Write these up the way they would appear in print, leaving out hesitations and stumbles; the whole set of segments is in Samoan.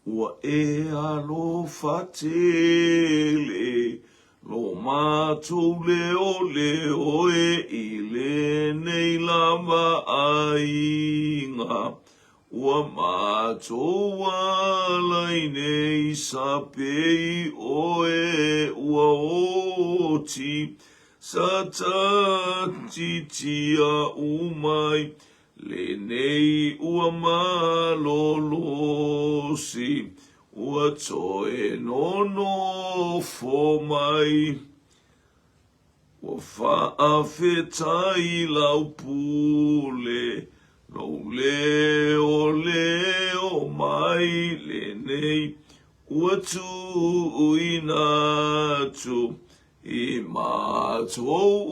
Ua e alofa tele lo matou leoleo e i lenei lava aiga. Ua matou ala i nei sape i oe ua oti sa tatitia umai lenei ua malolosi ua toe nonofo mai. Ua faafetai lau pule, lou leoleo mai lenei ua tuuina atu i matou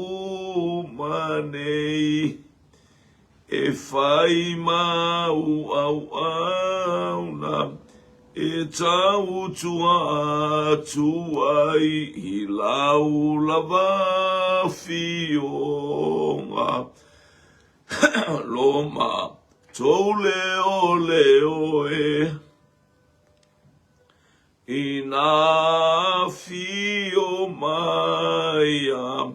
uma nei. E whai mau auauna e tautua atu ai i lau lava afioga. Lo matou leoleo e. Ina afio mai a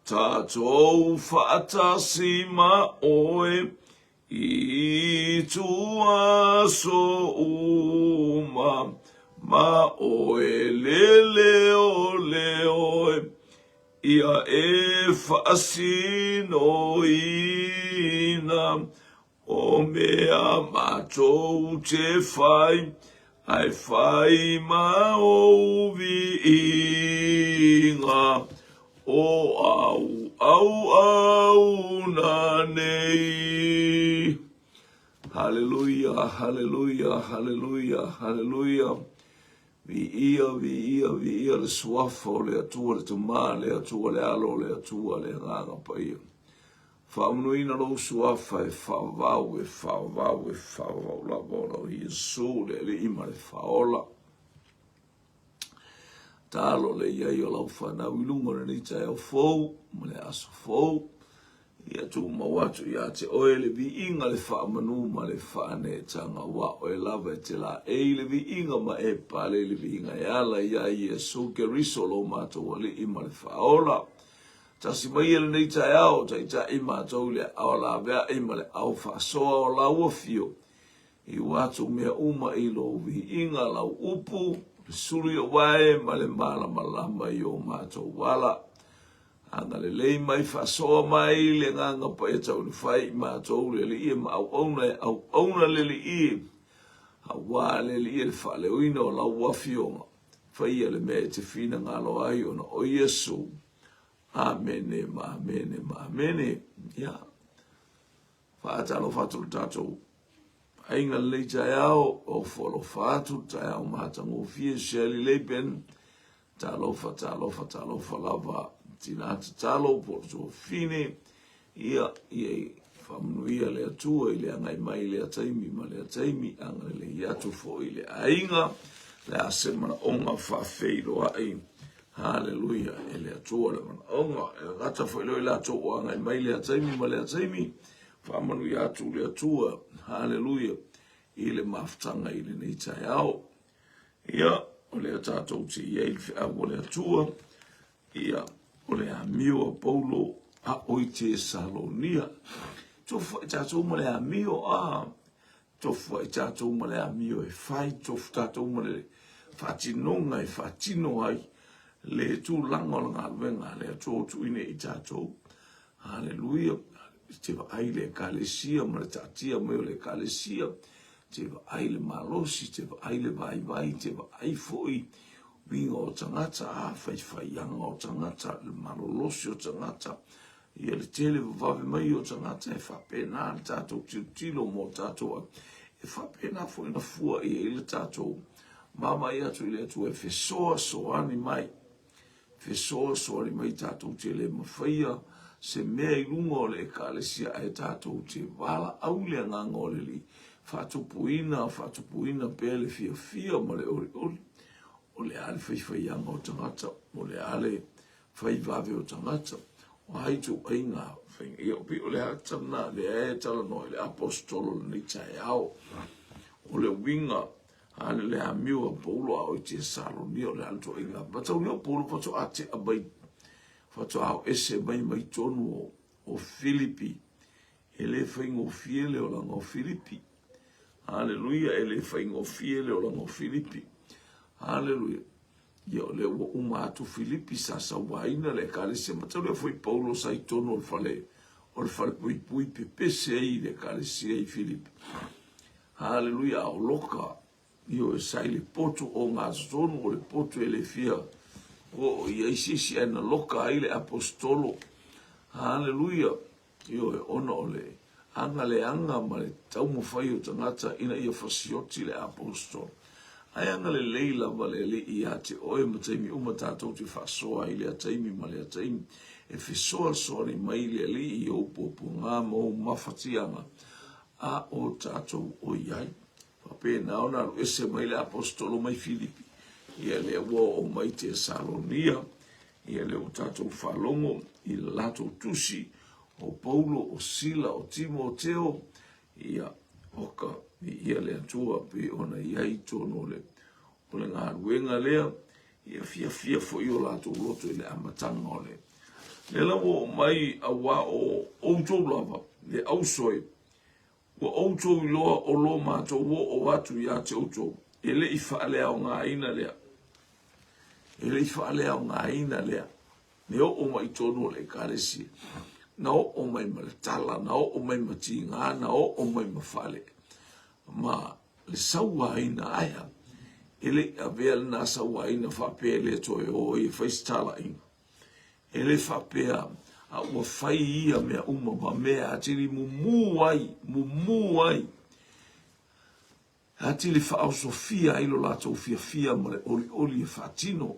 tatou faatasi ma oe i tuaso uma ma oe le leoleo e ia e faasinoina. O mea matou te whai, ae whai ma ou viiga, o au auauna nei. Haleluia, haleluia, haleluia, haleluia. Viia, viia, viia le suafa o le Atua le Tama, le Atua le Alo, le Atua le Agaga Paia. Faamanuina lou suafa e faavavau, e faavavau, e faavavau lava ona o Iesu le Alii ma le Faaola. Talo le i ai o lau fanau i luga o lenei taeao fou ma le aso fou. Ia tumau atu ia te oe le viiga, le faamanu ma le faaneetaga, aua oe lava e te laei le viiga ma e pale i le viiga e ala iā Iesu Keriso lo matou Alii ma le Faaola. Tasi mai ia lenei taeao, taitai matou i le aao laveai ma le aao faasoa o lau afio, i ua atu mea uma i lou viiga, lau upu, le sulu i ou ae ma le malamalama i o matou ala. Agalelei mai, faasoa mai le Agaga Paia Taunifai i matou le Alii e ma auauna e auauna le Alii, aua le Alii e le faaleoina o lau afioga. Faia le mea e te finagalo ai ona o Iesu. Amene ma amene ma amene. Ia, faatalofa atu le tatou aiga lenei taeao, ofo alofa atu le taeao matagofie Shirley Laban. Talofa, talofa, talofa lava, tina tatalo po o le tuafafine, ia, ia faamanuia le Atua i le agai mai i lea taimi ma lea taimi, agalelei atu foi i le aiga, le a se manaoga faafeiloai. Haleluia, e le Atua le manaoga, e gata foi leo i latou o agai mai lea taimi ma lea taimi, faamanuia atu le Atua, haleluia, i le mafutaga i lenei taeao. Ia, o lea tatou te i ai i le feau a le Atua, ia, o le amio a Paulo a o i Tesalonia. Tofu ai tatou ma le amio, a, tofu ai tatou ma le amio e fai, tofu tatou ma le faatinoga e faatino ai le tulaga o le galuega a le Atua o tuuina i tatou. Haleluia. Te vaai le Ekalesia ma le taatia mai o le Ekalesia, te vaai le malosi, te vaai le vaivai, te vaai foi uiga o tagata, a faifaiaga o tagata, le malolosi o tagata, ia le tele vavave mai o tagata, e faapena le tatou tilotilo mo tatou, e faapena foi na fua i ai le tatou vaavaai atu i le Atua e fesoasoani mai. Fesoasoani mai tatou te le mafaia se mea i luga o le Ekalesia ae tatou te valaau i le Agaga o le Alii, faatupuina, faatupuina pea le fiafia ma le olioli. O le a le faifaiaga o tagata, o le a le faivave o tagata, o a ituaiga faiga. Ia, pei o le ata lena lea e talanoa ai le Aposetolo i lenei taeao. O le uiga. A le le amio a Paulo a o i Tesalonia o le a le toaiga. Mataulia o Paulo faatoa tea mai, faatoa o ese mai mai tonu o, o Filipi. E le faigofie le olaga o Filipi. Haleluia, e le faigofie le olaga o Filipi. Haleluia. Ia o lea ua uma atu Filipi sa sauaina le ekalesia. Mataulia foi Paulo sa i tonu o le fale o le fale puipui pepese ai le ekalesia i Filipi. Haleluia, a o loka ioe sa i le potu o gatotonu o le potu e le fia oo i ai se isi ae na loka ai le aposetolo. Haleluia, ioe, ona o le aga leaga ma le taumafai o tagata ina ia fasioti le aposetolo. Ae agalelei lava le Alii ia te oe ma taimi uma tatou te faasoa ai lea taimi ma lea taimi, e fesoasoani mai le Alii i ou puapuaga ma ou mafatiaga a o tatou o i ai. Faapena ona alu ese mai le aposetolo mai Filipi, ia lea ua oo mai Tesalonia, ia lea ua tatou faalogo i le latou tusi o Paulo, o Sila, o Timoteo, ia oka viia le Atua pei ona i ai i totonu o le o le galuega lea, ia fiafia foi o latou loto i le amataga o le lea la ua oo mai auā o outou lava le auso e ua outou iloa o lo matou oo atu ia te outou e le i faaleaogaina lea e le i faaleaogaina lea le oo mai i totonu o le ekalesia. Na oo mai ma le tala, na oo mai ma tiga, na oo mai ma fale, ma le sauaina aea. E le i avea lena sauaina faapea e le toe o ai e fai se talaiga. E le faapea a ua fai ia mea uma ma mea atili mumu ai, mumu ai Atili faaosofia ai lo latou fiafia ma le olioli e faatino,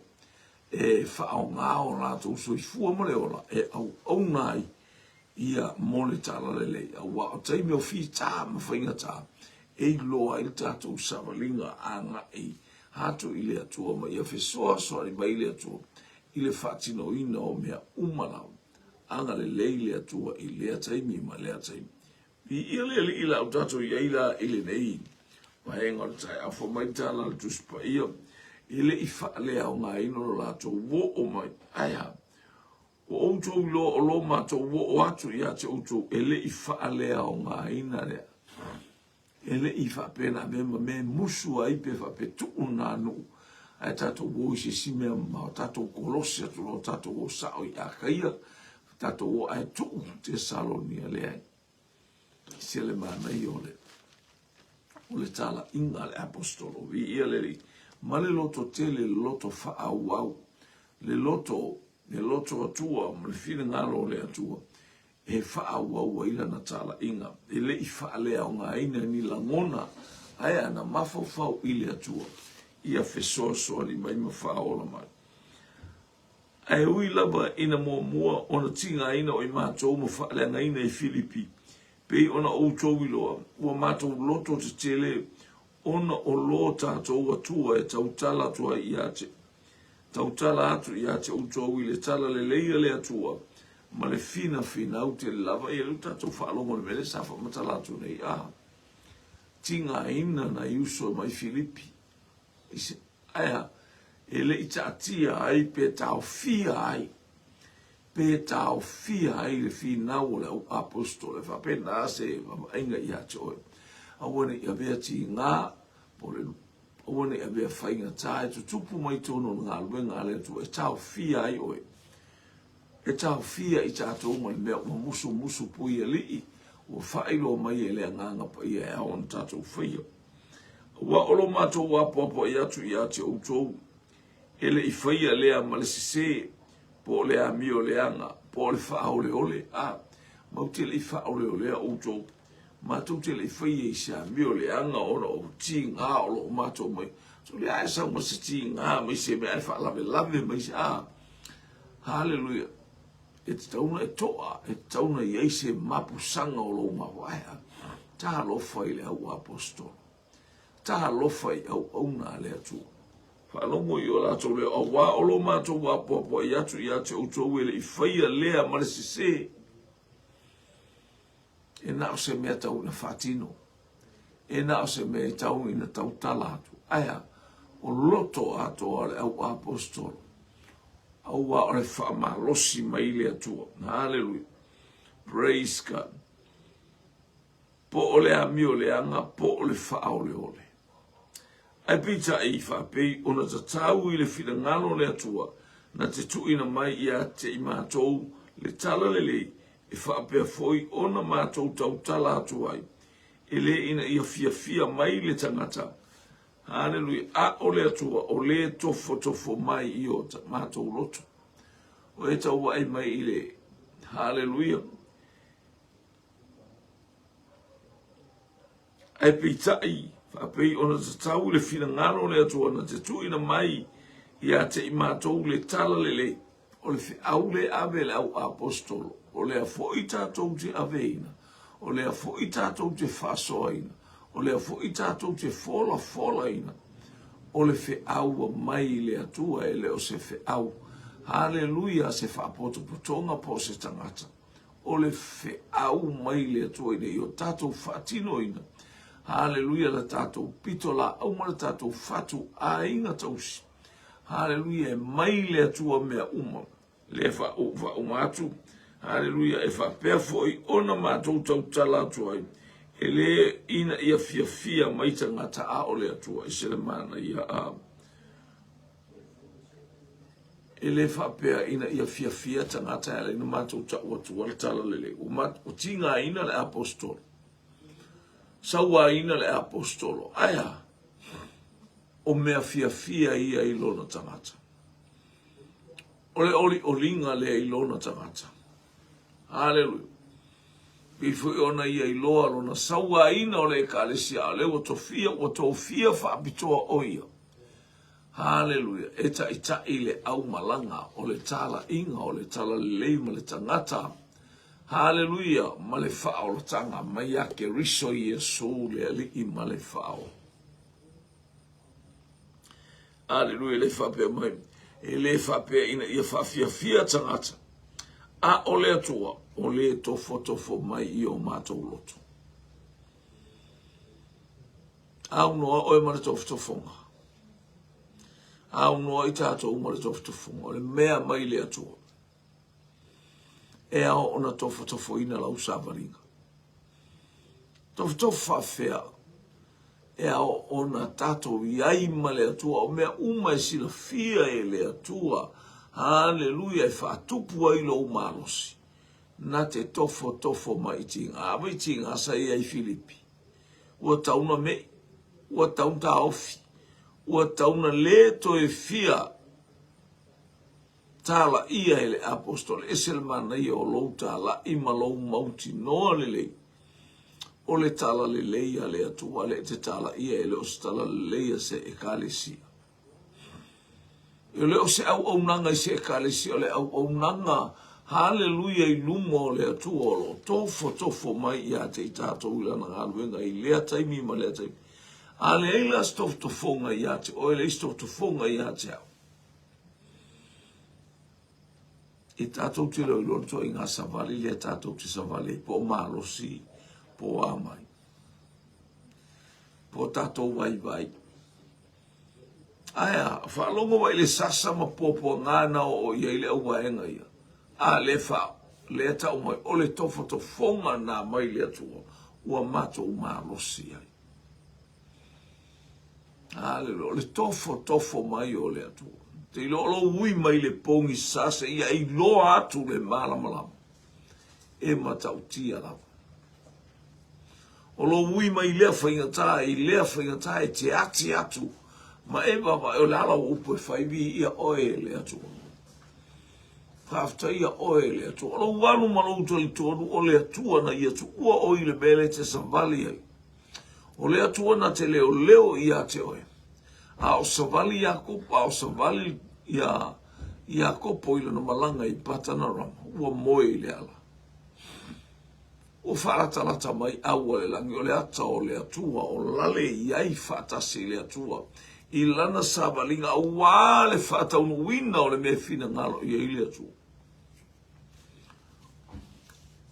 e faaaoga o latou soifua ma le ola e auauna ai ia mo le talalelei, aua o taimi o fita ma faigata e iloa ai le tatou savaliga agai atu i le Atua ma ia fesoasoani mai le Atua i le faatinoina o mea uma lava. Agalelei le Atua i lea taimi ma lea taimi. Viia le Alii la o tatou i ai la i lenei vaega o le taeao. Fai mai le tala a le Tusi Paia, e le i faaleaogaina lo latou oo mai. Ae a? Ua outou iloa o lo matou oo atu ia te outou, e le i faaleaogaina lea. E le i faapea na avea ma mea e musu ai pe faapea tuu lena nuu, ae tatou o i se isi mea mamao, tatou kolosi atu loa, tatou o sao i Akaia, tatou o ae tuu Tesalonia. Leai. Se le manaia o le o le talaiga a le aposetolo. Viia le Alii. Ma le loto tele, le loto faaauau, le loto, le loto Atua ma le finagalo o le Atua e faaauau ai lana talaiga. E le i faaleaogaina ni lagona, ae ana mafaufau i le Atua ia fesoasoani mai ma faaola mai. Ae ui lava ina muamua ona tigaina o i matou ma faaleagaina i Filipi, pei ona outou iloa, ua matou loto tetele ona o lo tatou Atua e tautala atu ai ia te tautala atu ia te outou i le tala lelei a le Atua ma le finafinau tele lava. Ia lea ua tatou faalogo i le mea lea sa faamatala atu nei, a tigaina nai uso mai Filipi. Ae a? E le i taatia ai pe taofia ai, pe taofia ai le finau o le au aposetolo. E faapena se vaavaaiga ia te oe. Aua ne i avea tiga, po o le aua ne i avea faigata e tutupu mai totonu o le galuega a le Atua e taofia ai oe. E taofia i tatou ma le mea ua musumusu pui alii, ua faailoa mai e le Agaga Paia e ao ona tatou faia. Aua o lo matou apoapoai atu ia te outou, e le i faia lea ma le sese, po o le amio leaga, po o le faaoleole, a, matou te le i faaoleolea outou, matou te le i faia i se amio leaga ona o tiga o lo o matou mai. Sole a e sau ma se tiga mai se mea ae faalavelave mai se, a, haleluia. E tatau ona e toa, e tatau ona i ai se mapusaga o lou mavaea. Talofa i le au aposetolo. Talofa i auauna a le Atua. Faalogo i o latou leo, auā o lo matou apoapoai atu ia te outou e le i faia lea ma le sese. E na o se mea tau ina faatino. E na o se mea e tau ina tautala atu. Ae a? O loto atoa o le au aposetolo, auā o le faamalosi mai le Atua. Haleluia. Praise God. Po o le amio leaga, po o le faaoleole. Ae peitai, faapei ona tatau i le finagalo o le Atua na te tuuina mai ia te i matou le tala lelei, e faapea foi ona matou tautala atu ai, e le ina ia fiafia mai le tagata, haleluia, a o le Atua o lē tofotofo mai i o matou loto. O e tau vaai mai i le, haleluia. Ae peitai, faapei ona tatau i le finagalo o le Atua na te tuuina mai ia te i matou le tala lelei, o le feau lea e ave e le au aposetolo, o lea foi tatou te aveina, o lea foi tatou te faasoaina, o lea foi tatou te folafolaina, o le feau ua mai i le Atua e le o se feau, haleluia, se faapotopotoga po o se tagata. O le feau mai le Atua ina ia o tatou faatinoina, haleluia, le tatou pitolaau ma le tatou fatu aiga tausi. Haleluia, e mai le Atua mea uma. Lea faauma atu, haleluia, e faapea foi ona matou tautala atu ai, e le ina ia fiafia mai tagata a o le Atua. E se le manaia a. E le faapea ina ia fiafia tagata e ala i ona matou tau atua le tala lelei. Ua tigaina le aposetolo, sauaina le aposetolo. Ae a? O mea fiafia ia i lona tagata. O le olioliga lea i lona tagata. Haleluia. Pei foi ona ia iloa lona sauaina o le ekalesia, a o lea ua tofia, ua tofia faapitoa o ia. Haleluia! E taitai le aumalaga o le talaiga o le talalelei ma le tagata. Haleluia! Ma le faaolataga mai ia Keriso Iesu le Alii ma le Faaola. Haleluia! Le faapea mai, e le faapea ina ia faafiafia tagata, a o le Atua o le tofotofo mai i o matou loto. Aunoa oe ma le tofotofoga. Aunoa i tatou ma le tofotofoga. O le mea mai le Atua. E ao ona tofotofoina lau savaliga. Tofotofo faafefea. E ao ona tatou i ai ma le Atua. O mea uma e silafia e le Atua. Haleluia, e faatupu ai lou malosi. Na te tofotofo mai i tiga. Ava i tiga sa i ai Filipi. Ua tau na mei, ua tau na taofi, ua tau na lē toe fia talaia e le Aposetolo. Ese le manaia o lou tala'i ma lou mautinoa lelei o le tala lelei a le Atua lea e te talaia e le o se tala lelei a se Ekalesia. E le o se auaunaga i se ekalesia, o le auaunaga, haleluia, i luma o le Atua o lo o tofotofo mai ia te i tatou i lana galuega i lea taimi ma lea taimi. A leai la se tofotofoga ia te oe, leai se tofotofoga ia te au. E tatou te iloiloa le ituaiga savali lea tatou te savali ai, po o malosi, po o a mai, po o tatou vaivai. Ae a, faalogo mai i le sasa ma puapuaga na oo i ai le auvaega ia. A lea fa, lea tau mai, o le tofotofoga na mai le Atua, ua matou malosi ai. Aleluia, o le tofotofo mai o le Atua. Te iloa o lou ui mai le pogisa seia iloa atu le malamalama, e matautia lava. O lou ui mai lea faigata i lea faigata e te ati atu ma e vaavaai o le a lau upu e fai viia oe e le Atua. Faafetaia oe e le Atua. O lou alu ma lou talitonu o le Atua na ia tuua oe i le mea lea e te savali ai. O le Atua na te leoleo ia te oe. A o savali Iakopo, a o savali ia Iakopo i lona malaga i Patanarama, ua moe i le ala. Ua faalatalata mai au a le lagi, o le ata o le Atua, o lale i ai faatasi i le Atua, i lana savaliga, auā le faataunuuina o le mea e finagalo i ai le Atua.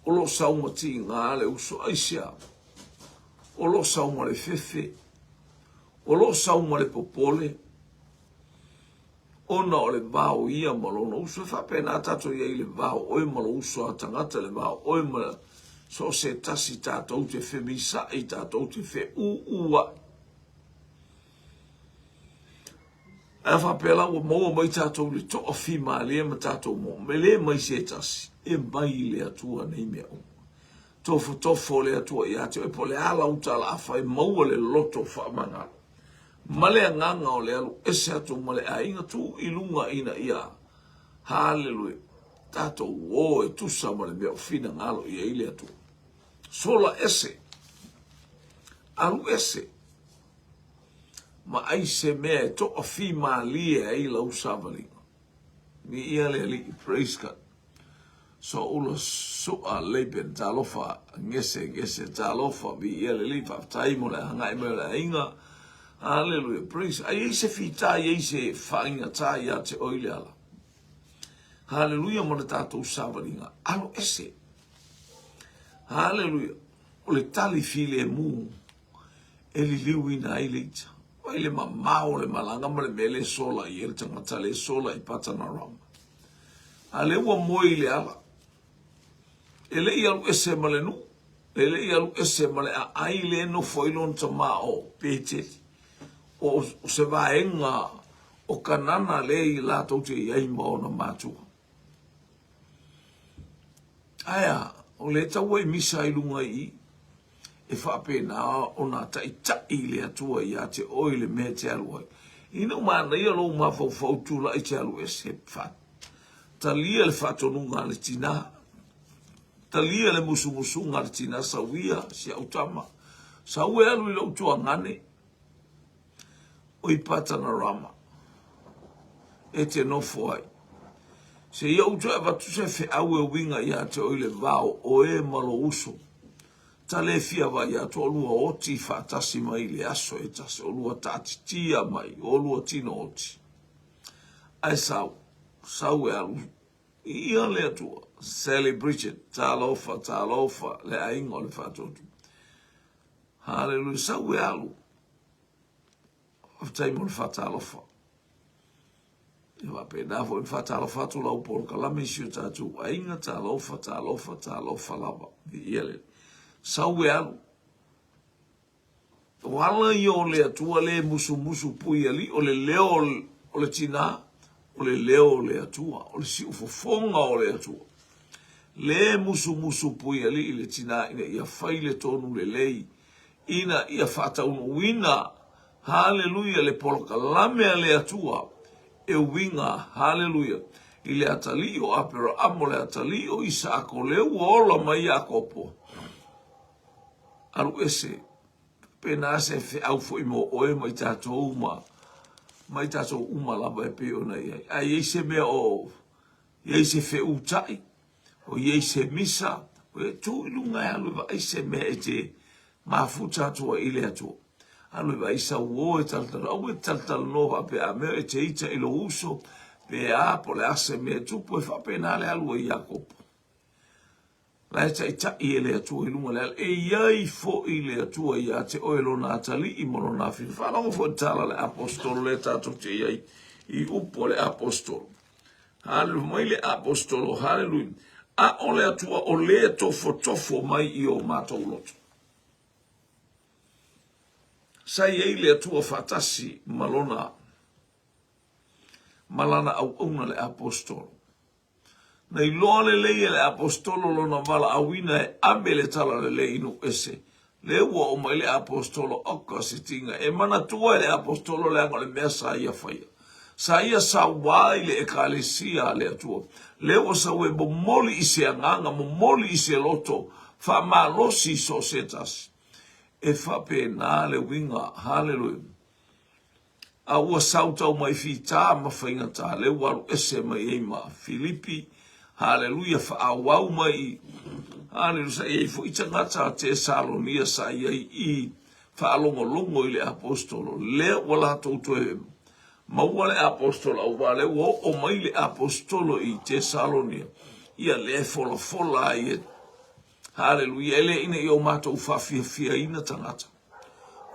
O lo o sau ma tiga le uso, aisea? O lo o sau ma le fefe. O lo o sau ma le popole ona o le va o ia ma lona uso. E faapena tatou i ai i le va o oe ma lou uso a tagata, le va o oe ma so o se tasi tatou te femisa'i, tatou te feūūa'i. Ae a faapea la ua maua mai tatou i le toafimalie ma tatou maua, e le mai se tasi, e mai i le Atua nei mea uma. Tofotofo le Atua ia te oe po o le a lau talaafa e maua le loto faamagalo. Ma le agaga o le alu ese atu ma le aiga tuu i luga ina ia Haleluia tatou o e tusa ma le mea o finagalo i ai le Atua. Sola ese, alu ese, ma ai se mea e toafimalie ai lau savaliga. Viia le Alii, praise God. Soula Sua Laban, talofa, gese, gese, talofa, viia le Alii, faafetai mo le agai mai o le aiga. Hallelujah, praise. Ai ai se fita, ai ai se faaigata ia te oe le ala. Hallelujah mo le tatou savaliga. Alo ese. Hallelujah. O le tali filemu e liliuina ai le ita. Mai le mamao o le malaga ma le mea le sola i ai le tagata le sola i Patanarama. A lea ua moe i le ala. E le i alu ese ma le nuu, e le i alu ese ma le aai le nofo ai lona tama o Peteli. O se vaega o Kanana le i latou te i ai ma ona matua. Ae a, o lea tau ai misa i luga i i, e faapena ona taita'i le Atua ia te oe i le mea e te alu ai. Ina ua manaia lou mafaufau tulai te alu ese, talia le faatonuga a le tinā, talia le musumusuga a le tinā, sau ia si au tama, sau e alu i lou tuagane, o i Patanarama e te nofo ai. Se ia ou toe avatu se feau e uiga ia te oe i le va o oe ma lou uso. Ta le fia vaai atu olua oti faatasi mai i le aso e tasi, olua taatitia mai, olua tino oti. Ae sau, sau e alu i ia le Atua. Sally Bridget, talofa, talofa, le aiga o le Faatuatua. Haleluia, sau e alu. Faafetai mo le faatalofa. E faapena foi ona faatalofa atu lau polokalame i si o tatou aiga, talofa, talofa, talofa lava. Viia le Sau e alu. O ala ia o le Atua le musumusu pui alii, o le leo o le tinā, o le leo o le Atua, o le siufofoga o le Atua. Le musumusu pui alii i le tinā ina ia fai le tonu lelei, ina ia faataunuuina, haleluia, le polokalame a le Atua e uiga, haleluia, i le atalii o Aperaamo, le atalii o Isaako, lea ua ola mai Iakopo. Alu ese, pena se feau foi mo oe ma i tatou uma, ma i tatou uma lava e pei ona i ai. A i ai se mea o i ai se feuta'i, o i ai se misa, o e tu i luga e alu e vaai se mea e te mafuta atu ai i le Atua. Alu e vaai sau o e talatala, aua e talatalanoa faapea a mea e te ita i lou uso, pe a, po o le a se mea e tupu, e faapena le alu ai Iakopo. La e taitai e le Atua i luga o le ala. E i ai foi le Atua ia te oe lona atalii ma lona afine. Faalogo foi i le tala a le Aposetolo lea tatou te i ai i upu a le Aposetolo. Haleluia mai le Aposetolo, haleluia. A o le Atua o le tofotofo mai i o matou loto. Sa i ai le Atua faatasi ma lona ma lana auauna le Aposetolo. Na iloa lelei e le Aposetolo lona valaauina e ave le talalelei i nuu ese. Lea ua oo mai le Aposetolo Okositinga e manatua e le Aposetolo leaga o le mea sa ia faia. Sa ia sauā i le Ekalesia a le Atua. Lea ua sau e momoli i se agaga, momoli i se loto faamalosi i so o se tasi. E faapena le uiga. Haleluia. A ua sau tau mai fita ma faigata, lea ua alu ese mai ai ma Filipi, haleluia, faaauau mai, haleluia, sa i ai foi tagata a Tesalonia sa i ai i faalogologo i le apostolo, lea ua latou toe maua le apostolo, aua lea ua oo mai le apostolo i Tesalonia, ia lea e folafola ai e, haleluia, e le ina ia o matou faafiafiaina tagata.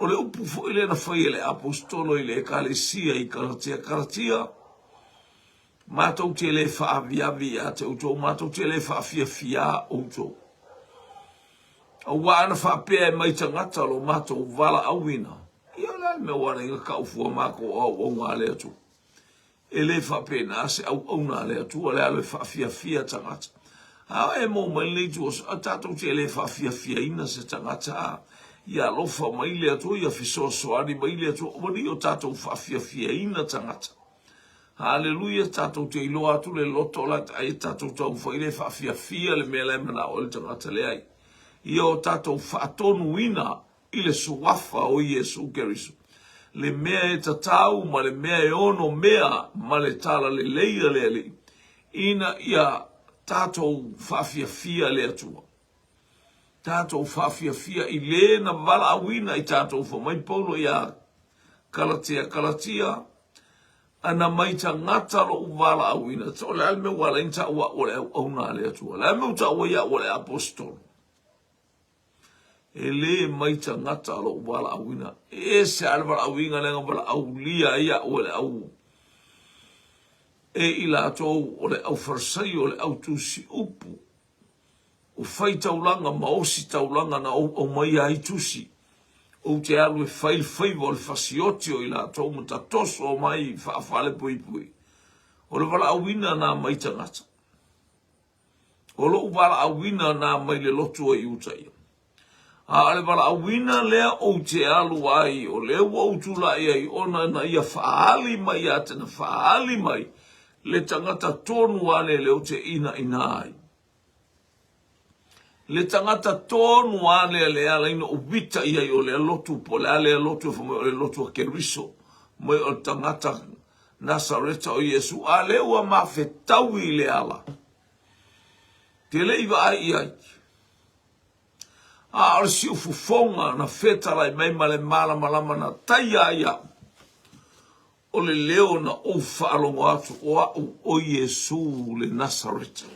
O le upu foi lea na fai e le Aposetolo i le Ekalesia i Kalatia, Kalatia, matou te le faaviavi ia te outou, matou te le faafiafiā outou. Aua ana faapea e mai tagata lo matou valaauina, ia o le a le mea ua ala ai ona tau fua matou o auauna a le Atua? E le faapena se auauna a le Atua, le alu e faafiafia tagata. A e maua mai lenei itu, tatou te le faafiafiaina se tagata, ia alofa mai le Atua, ia fesoasoani mai le Atua, aua ne i o tatou faafiafiaina tagata. Haleluia, tatou te iloa atu le loto la ai tatou taumafai le faafiafia le mea la e manao ai le tagata leai. Ia o tatou faatonuina i le Suafa o Iesu Keriso, le mea e tatau ma le mea e ono mea ma le talalelei a le Alii, ina ia tatou faafiafia le Atua. Tatou faafiafia i le na valaauina i tatou, fai mai Paulo ia Kalatia, Kalatia, ana mai tagata lou valaauina. O le a le mea ua ala ai ona taua au o le auauna a le Atua? O le a le mea ua taua ai au o le aposetolo? E le mai tagata lou valaauina. E ese lava le valaauina lea na valaaulia ai au e le au e i latou o le au Farisai, o le au tusi upu, o fai taulaga ma osi taulaga na ou aumaia ai tusi. Ou te alu e fai le faiva o le fasioti o i latou ma tatoso mai faafalepuipui. O le valaauina na mai tagata. O lou valaauina na mai le lotu o Iutaia. A o le valaauina lea ou te alu ai, o lea ua ou tulai ai ona na ia faaali mai ia te na faaali mai le tagata tonu lava lea ou te inaina ai. Le tagata tonu lava lea le ala ai na ou ita i ai o lea lotu, po o le a lea lotu e fai mai o le lotu a Keriso, mai o le tagata Nasareta o Iesu, a lea ua mafetaui i le ala, te le i vaai i ai. A o le siufofoga na fetalai mai ma le malamalama na taia ai au, o le leo na ou faalogo atu o au o Iesu le Nasareta.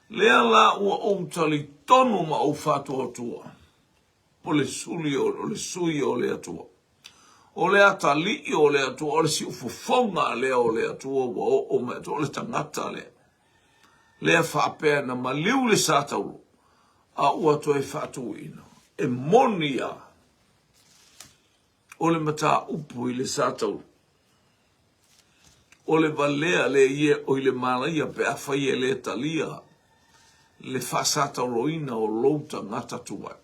Lea la ua ou talitonu ma ou faatuatua, o le suli o le sui o le Atua. O le atalii o le Atua, o le siufofoga lea o le Atua ua oo mai atu, o le tagata lea. Lea faapea na maliu le sa taulo, a ua toe faatuina. E moni lava, o le mataupu i le sa taulo. O le valea le ie o i le malaia pe afai e le talia le faasatauloina o lou tagata tuai.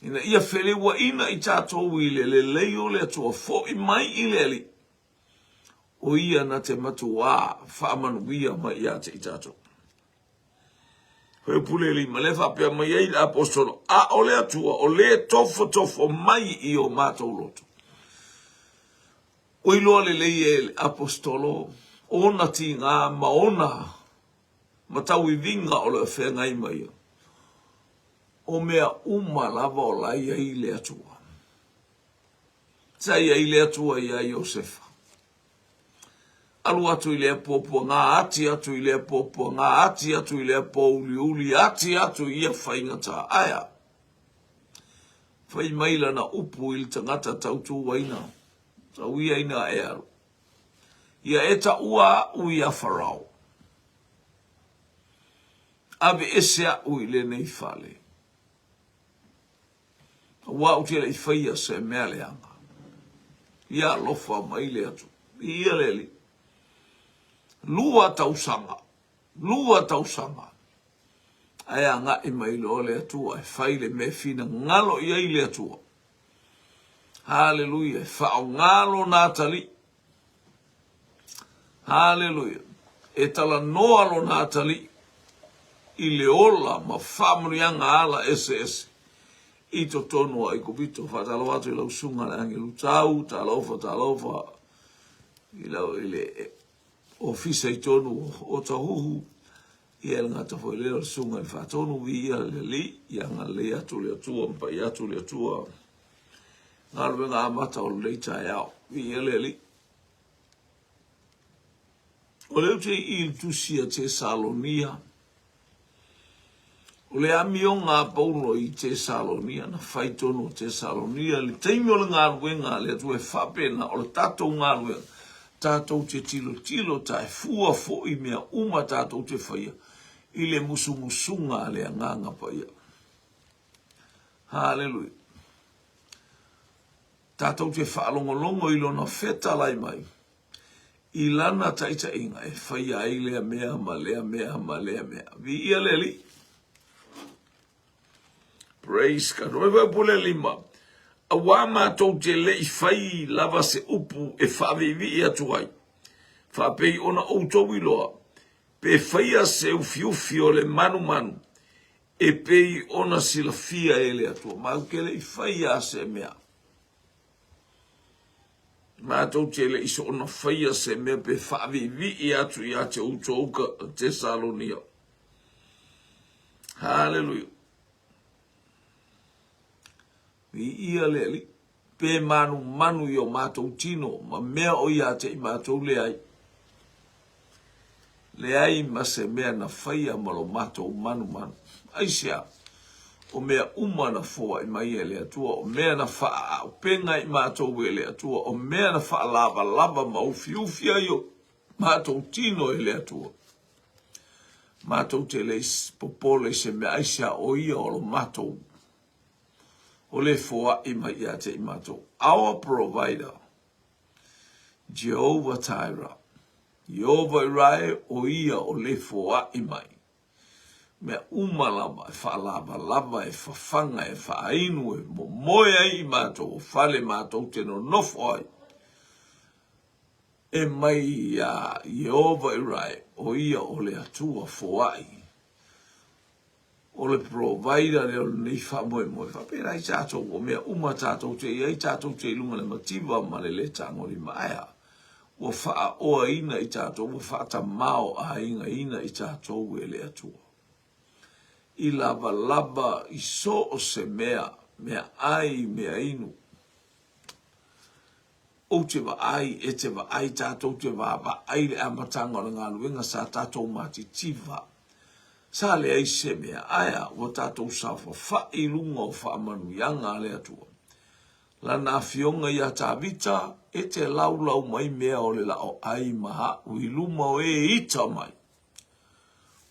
Ina ia feleuaina i tatou i le lelei o le Atua, foi mai i le Alii, o ia na te matuā faamanuia mai ia te i tatou. Fuaiupu 5, lea faapea mai ai le aposetolo, a o le Atua o le tofotofo mai i o matou loto. Ua iloa lelei e le aposetolo ona tiga ma ona matauiviga o lo o feagai ma ia. O mea uma lava o la e i ai le Atua. Sa i ai le Atua iā Iosefa. Alu atu i lea puapuaga, ati atu i lea puapuaga, ati atu i lea pōuliuli, ati atu i ia faigata. Ae a? Fai mai lana upu i le tagata tautuaina, tauiaina e alu. Ia e taua aʻu iā Farao. Aveese aʻu i lenei fale. Aua ou te le i faia se mea leaga. Ia alofa mai le Atua. Viia le Alii. 2 tausaga, 2 tausaga, ae agai mai loa le Atua e fai le mea e finagalo i ai le Atua. Haleluia, e faaaoga lona atalii. Haleluia. E talanoa lona atalii i le ola ma faamanuiaga ala eseese i totonu o Aikupito. Faatalofa atu i lau susuga le agelu tau, talofa, talofa i, lau, i le ofisa i tonu o Otahuhu, ia le gata foi lea o le susuga i le faatonu, viia le Alii, ia agalelei atu le Atua ma pai atu le Atua. Galuega amata o lenei taeao, viia le Alii. O lea ou te i i le tusi a Tesalonia. O le amioga a Paulo i Tesalonia, na fai tonu o Tesalonia i le taimi o le galuega a le Atua e faapena, o le tatou galuega, tatou te tilotilo taefua foi mea uma tatou te faia i le musumusuga a le Agaga Paia. Haleluia. Tatou te faalogologo i lona fetalai mai i lana taitaiga e faia ai lea mea ma lea mea ma lea mea. Viia le Alii. Praise God. O le fuaiupu le 5. Auā matou te le i fai lava se upu e faaviivii atu ai, faapei ona outou iloa, pe faia se ufiufi o le manumanu, e pei ona silafia e le Atua. Matou te le i faia se mea. Matou te le i soona faia se mea pe faaviivii atu ia te outou ka Tesalonia. Haleluia. Viia le Alii. Pe manumanu i o matou tino ma mea o ia te i matou leai. Leai ma se mea na faia ma lo matou manumanu. Aisea? O mea uma na foai mai e le Atua, o mea na faaaupenga i matou e le Atua, o mea na faalavalava ma ufiufi ai o matou tino e le Atua. Matou te le popole i se mea, aisea o ia o lo matou o le foai mai ia te i matou. Our provider. Jehovah Jireh, Ieova Irae, o ia o le foai mai. Mea uma lava e faalavalava, e fafaga, e faainu, e momoe ai i matou, o fale matou te nonofo ai. E mai iā Ieova Irae, o ia o le Atua foai. O le provider lea o lenei faamoemoe. Faapena ai tatou, o mea uma tatou te i ai, tatou te i luga le mativa ma le lē tagolima. Ae a? Ua faaoaina i tatou, ua faatamaoaigaina i tatou e le Atua. I lavalava i so o se mea, mea ai, mea inu. Ou te vaai, e te vaai, tatou te vaavaai i le amataga o le galuega sa tatou matitiva. Sa leai se mea, ae a, ua tatou saofafai i luga o faamanuiaga a le Atua. Lana afioga iā Tavita, e te laulau mai mea o le laoai ma aʻu i luma o e ita mai.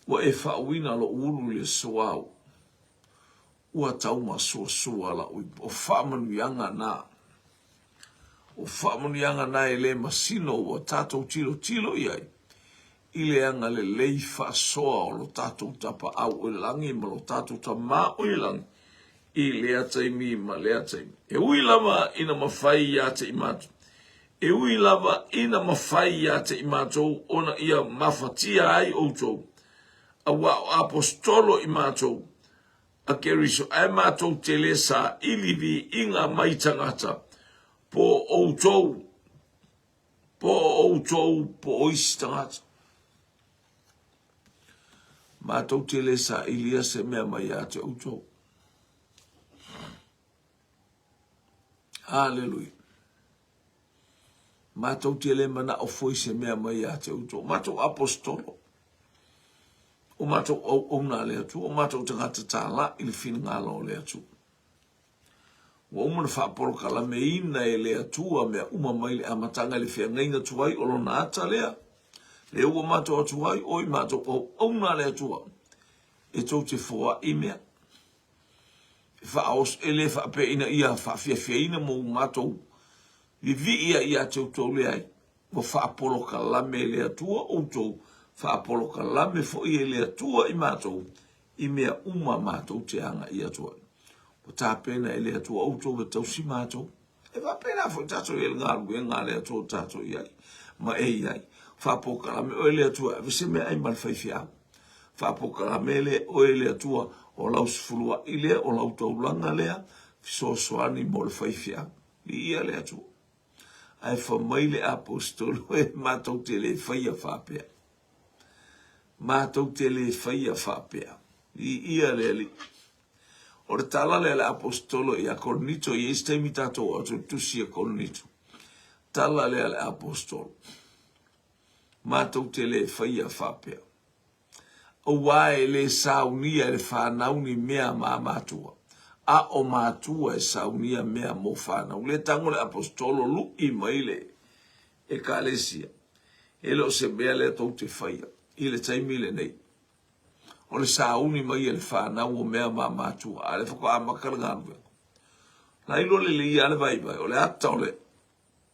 Ua e faauina loʻu ulu i le suau. Ua taumasuasua la'u ipu. O faamanuiaga na. O faamanuiaga na e le masino ua tatou tilotilo i ai i le agalelei faasoa o lo tatou Tapaau o i lagi ma lo tatou Tama o i lagi i lea taimi ma lea taimi. E ui lava ina mafai ia te i matou, e ui lava ina mafai ia te i matou ona ia mafatia ai outou, auā o Aposetolo i matou, a Keriso, ae matou te le saili viiga mai tagata, po o outou, po o outou, po o isi tagata. Matou te le sailia se mea mai ia te outou. Haleluia. Matou te le manao foi se mea mai ia te outou. Matou apostolo, o matou auauna a le Atua, o matou tagata tālā i le finagalo o le Atua. Ua uma ona faapolokalameina e le Atua mea uma mai le amataga i le feagaiga tuai o lona ata lea. Lea ua matou atu ai, o i matou auauna a le Atua, e tou te foai mea. E faaoso, e le faapea ina ia faafiafiaina mo matou vivii ai ia te outou leai. Ua faapolokalame e le Atua outou, faapolokalame foi e le Atua i matou, i mea uma matou te agai atu ai. Ua tapena e le Atua outou e tausi matou. E faapena foi tatou i ai le galuega a le Atua o tatou i ai, ma e i ai. Faapolokalame oe le Atua e ave se meaai ma le faifeau. Faapolokalame le oe le Atua o lau sefuluai lea, o lau taulaga lea, fesoasoani mo le faifeau. Viia le Atua. Ae fai mai le Aposetolo, e matou te le faia faapea. Matou te le faia faapea. Viia le Alii. O le tala lea a le Aposetolo ia Korinito, i ai se taimi tatou oo atu i le tusi ia Korinito. Tala lea a le Aposetolo. Matou te le faia faapea. Aua e le saunia e le fanau ni mea ma matua, a o matua e saunia mea mo fanau. Lea tago le Aposetolo luʻi mai le Ekalesia, e le o se mea lea tou te faia i le taimi lenei. O le sauni mai e le fanau o mea ma matua, a o lea faatoa amata le galuega. Na iloa lelei lava le vaivai, o le ata o le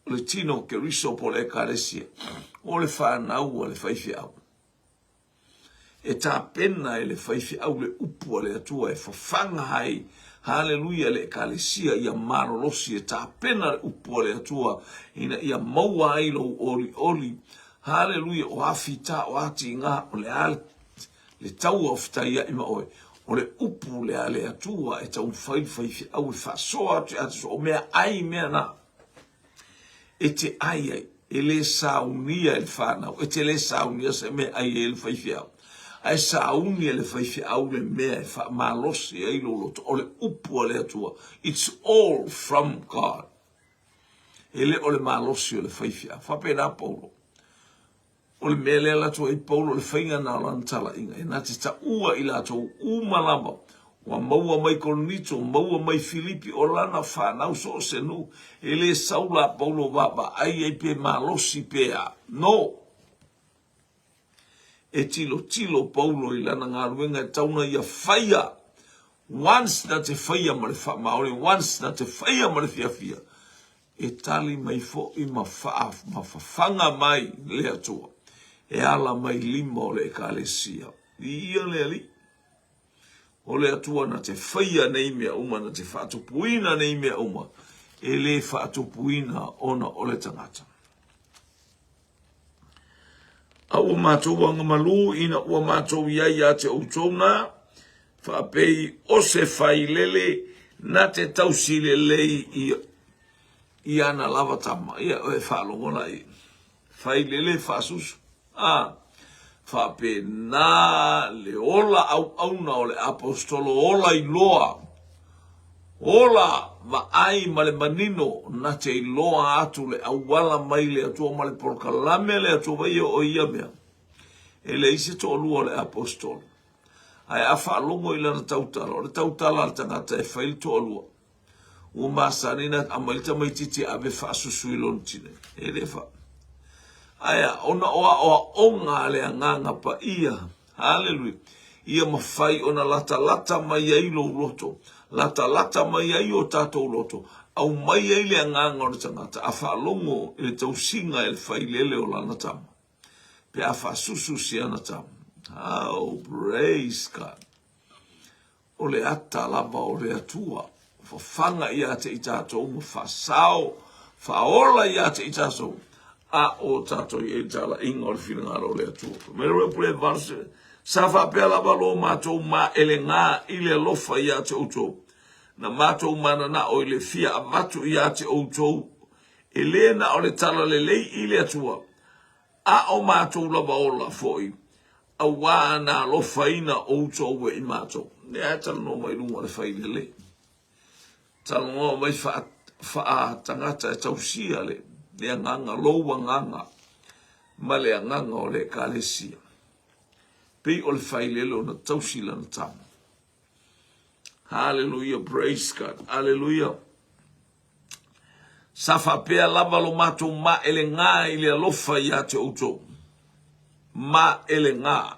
o le tino o Keriso po o le Ekalesia, o le fanau a le faifeau. E tapena e le faifeau le upu a le Atua e fafaga ai, haleluia, le Ekalesia ia malolosi, e tapena le upu a le Atua ina ia maua ai lou olioli, haleluia, o a fita, o a tiga, o le a le taua o fetaiai ma oe, o le upu lea a le Atua e taumafai le faifeau e faasoa atu ia te o mea ai mea na. E te ai ai, e le saunia e le fanau, e te le saunia se mea ai ai le faifeau. Ae sauni e le faifeau le mea e faamalosi ai lou loto, o le upu a le Atua. It's all from God. E le o le malosi o le faifeau. Faapena Paulo. O le mea lea latou ai Paulo o le faiga na o lana talaiga, e na te taua i latou uma lava, ua maua mai Korinito, maua mai Filipi, o lana fanau so o se nuu, e le sau la Paulo vaavaai ai pe malosi pe a. No! E tilotilo Paulo i lana galuega e tau na ia faia, once na te faia ma le faamaoni, once na te faia ma le fiafia, E tali mai foi ma ma fafaga mai le Atua e ala mai lima o le Ekalesia. Viia le Alii! O le Atua na te faia nei mea uma, na te faatupuina nei mea uma, e le faatupuina ona o le tagata. A ua matou agamalu ina ua matou i ai ia te outou na, faapei o se failele na te tausi lelei i, i ana lava tama. Ia, e faalogo la i failele faasusu. A, faapena le ola auauna o le aposetolo ola iloa Ola, vaai ma le manino na te iloa atu le auala mai le Atua ma le polokalame a le Atua vai e oo i ia mea. E leai se toalua o le aposetolo. Ae a faalogo i lana tautala, o le tautala a le tagata e fai le toalua. Ua masani na aumai le tamaititi e ave faasusu i lona tinei. E le fa. Ae a, ona o aoaoga a le Agaga Paia, Haleluia, ia mafai ona latalata mai ai lou loto, latalata mai ai o tatou loto, aumai ai le agaga o le tagata a faalogo i le tausiga e le failele o lana tama, pe a faasusu si ana tama. Oh, praise God. O le ata lava o le Atua, fafaga ia te i tatou ma faasao, faaola ia te i tatou, a o tatou i ai le talaiga o le finagalo o le Atua. Fai mai le pule valse, sa faapea lava lo matou maelega i le alofa ia te outou, na matou mananao i le fia avatu ia te outou, e le na o le tala lelei i le Atua, a o matou lava ola foi, Auā na alofaina outou e i matou. Lea e talanoa mai luga o le failele. Talanoa mai faa, faa tagata e tausia le, le agaga, lou agaga ma le agaga o le ekalesia. Pei o le failele ona tausi lana tama. Hallelujah, praise God, hallelujah. Sa faapea lava lo matou maelega i le alofa ia te outou. Maelega.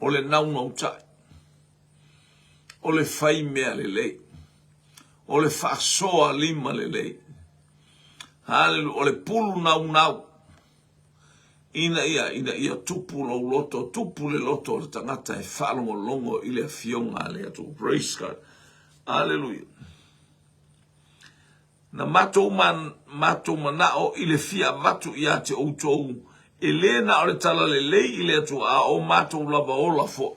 O le naunautai. O le fai mea lelei. O le faasoa lima lelei. Hallelujah. O le pulu naunau. Ina ia, ina ia tupu lou loto, tupu le loto o le tagata e faalogologo i le afioga a le Atua. Praise God. Hallelujah. Na matou, man, matou manao i le fia avatu ia te outou, e le na o le tala lelei i le Atua, a o matou lava ola foi.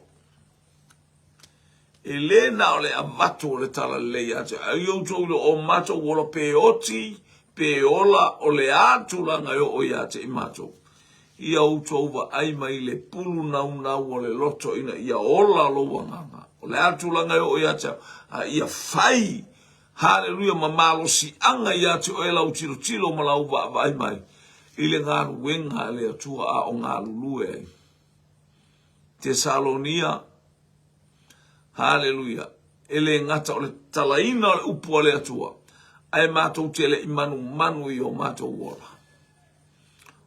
E le na o le avatu o le tala lelei ia te ai outou i le o matou ola pe oti, pe ola, o le a tulaga e oo ia te i matou. Ia outou vaai mai le pulu naunau o le loto ina ia ola lou agaga. O le a tulaga e oo ia te au, a ia fai, haleluia, ma malosiaga ia te oe lau tilotilo ma lau vaavaai mai i le galuega a le Atua a o galulue ai. Tesalonia, Haleluia! E le gata o le tatalaina o le upu a le Atua, ae matou te le i manumanu i o matou ola.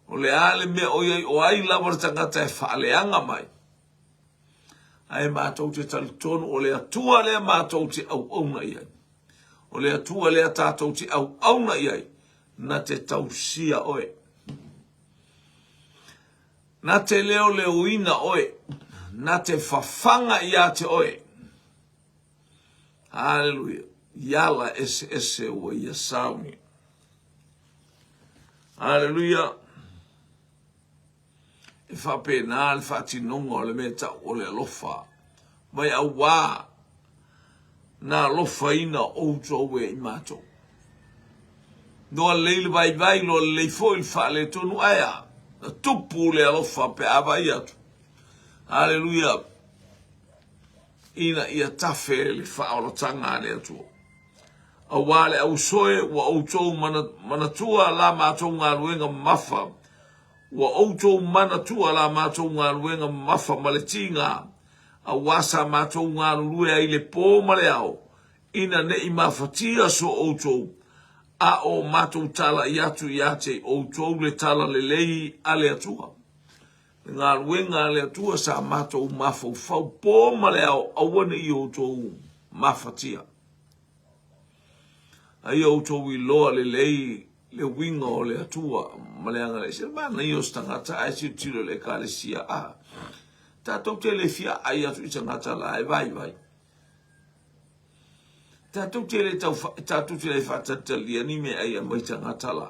O le a le mea o i ai, o ai lava le tagata e faaleaga mai, ae matou te talitonu o le Atua lea matou te auauna i ai. O le Atua lea tatou te auauna i ai, na te tausia oe. Na te leoleoina oe, na te fafaga ia te oe. Haleluia. I ala eseese ua ia sauni. Haleluia. E faapena le faatinoga o le mea tau o le alofa. Mai auā na alofaina outou e i matou. Noa lelei le vaivai, loa lelei foi le faaletonu, ae a? Na tupu le alofa pe a vaai atu. Haleluia! Ina ia tafe le faaolataga a le Atua. Auā le ausoe ua outou manatua la matou galuega mamafa, ua outou manatua la matou galuega mamafa ma le tiga, auā sa matou galulue ai i le pō ma le ao, ina ne i mafatia so outou, a o matou talai atu ia te outou le tala lelei a le Atua. Le galuega a le Atua sa matou mafaufau pō ma le ao, aua ne i outou mafatia. A ia outou iloa lelei le uiga o le Atua ma le agalelei. Se manaia o se tagata ae tilotilo i le Ekalesia, a tatou te le fia aai atu i tagata la e vaivai. Tatou te le tau tatou te le faatalitalia ni meaai e aumai tagata la.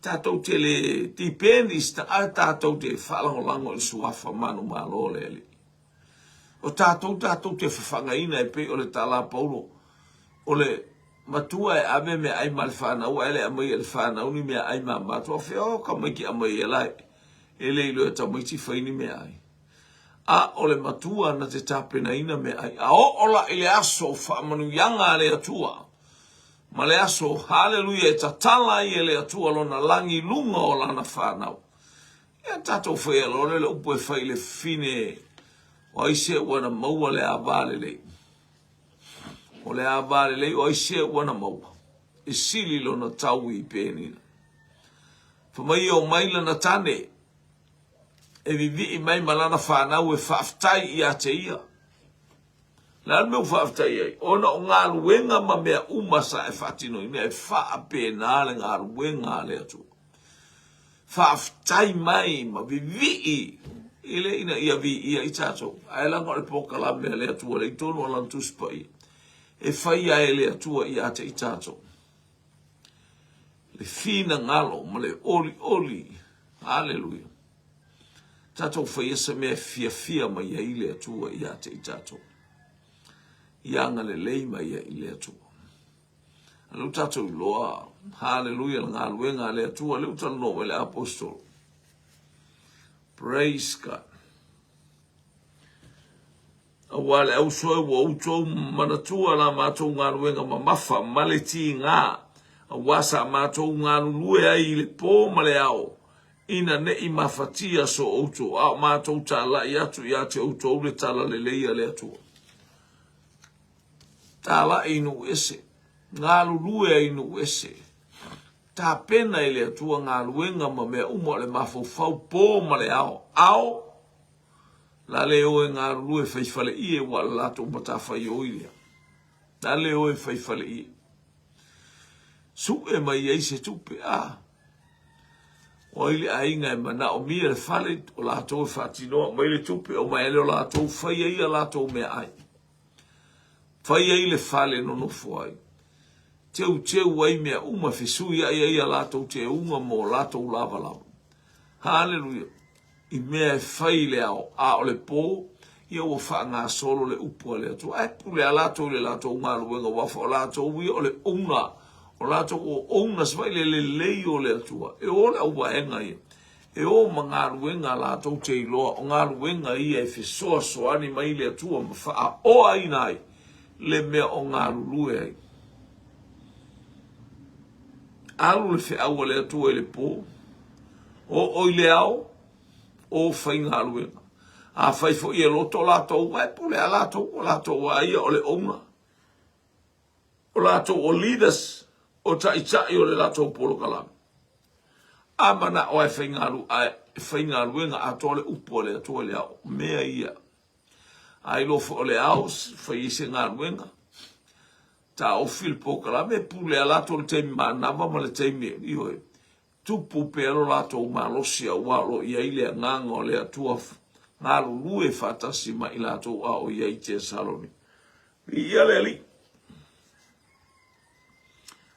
Tatou te le depend i se tagata, tatou te faalagolago i le suafa manumalo o le Alii. O tatou tatou te fafagaina e pei o le tala a Paulo, o le matua e ave meaai ma le fanau ae le aumaia e le fanau ni meaai ma matua. Fea o tamaiti aumai e la e le iloa e tamaiti fai ni meaai. A o le matua na te tapenaina meaai. A oo la i le aso o faamanuiaga a le Atua, ma le aso, haleluia, e tatala ai e le Atua lona lagi i luga o lana fanau. Ia tatou faia loa lea le upu e fai i le fine, o ai se ua na maua le ava lelei. O le ava lelei, o ai se ua na maua. E sili lona tau i penina. Fai mai e omai lana tane, e vivii mai ma lana fanau e faafetai ia te ia. Le a le mea ua faafetai ai? Ona o galuega ma mea uma sa e faatinoina e faapena le galuega a le Atua. Faafetai mai ma vivii i le ina ia viia i tatou. Ae leaga o le polokalame a le Atua lea i totonu o Lana Tusi Paia e faia e le Atua ia te i tatou. Le finagalo ma le olioli. Haleluia. Tatou faia se mea e fiafia mai ai le Atua ia te i tatou. Ia agalelei mai ai le Atua. A lea ua tatou iloa, haleluia, le galuega a le Atua, lea ua talanoa mai le apostolo. Praise God. Aua le ausoe ua outou manatua la matou galuega mamafa ma le tiga, aua sa matou galulue ai i le pō ma le ao, ina ne i mafatia so outou, a o matou talai atu ia te outou le talalelei a le Atua. Talai i nuu ese, galulue ai i nuu ese, tapena i le Atua galuega ma mea uma o le mafaufau pō ma le ao, ao, La le o e galulue fai faleie ua o le latou matafaioi lea. La le o e fai faleie. Sue mai ai se tupe, a. O ai le aiga e manaomia le fale, o latou e faatinoa mai le tupe, o mai le o latou fai ai a latou meaai. Fai ai le fale nonofo ai. Teuteu ai mea uma, fesuiai ai a latou teuga mo latou lavalava. Haleluia. I mea e fai i le ao, a o le pō, ia ua faagasolo le upu a le Atua. Ae pule lava latou i le latou galuega, aua foi o latou ia o le owner, o latou o owners mai le lelei o le Atua. E o le auvaega ia, e o ma galuega a latou te iloa, o galuega ia e fesoasoani mai le Atua ma faaoaina ai le mea o galulue ai. Alu le feau a le Atua i le pō, Oo i le ao, o faigaluega. Afai foi e loto latou, e pule a latou, o latou a ia o le owner. O latou o leaders, o taitai o le latou polokalame. A manao e faigalu, e faigaluega atoa le upu a le Atua i le ao, mea ia. A iloa foi o le ao, fai ai se galuega, taofi le polokalame, pule a latou le taimi manava ma le taimi, ioe, tupu pea lo latou malosi aua o lo o i ai le agaga o le Atua galulue faatasi ma i latou a o i ai i Tesalonika. Viia le Alii.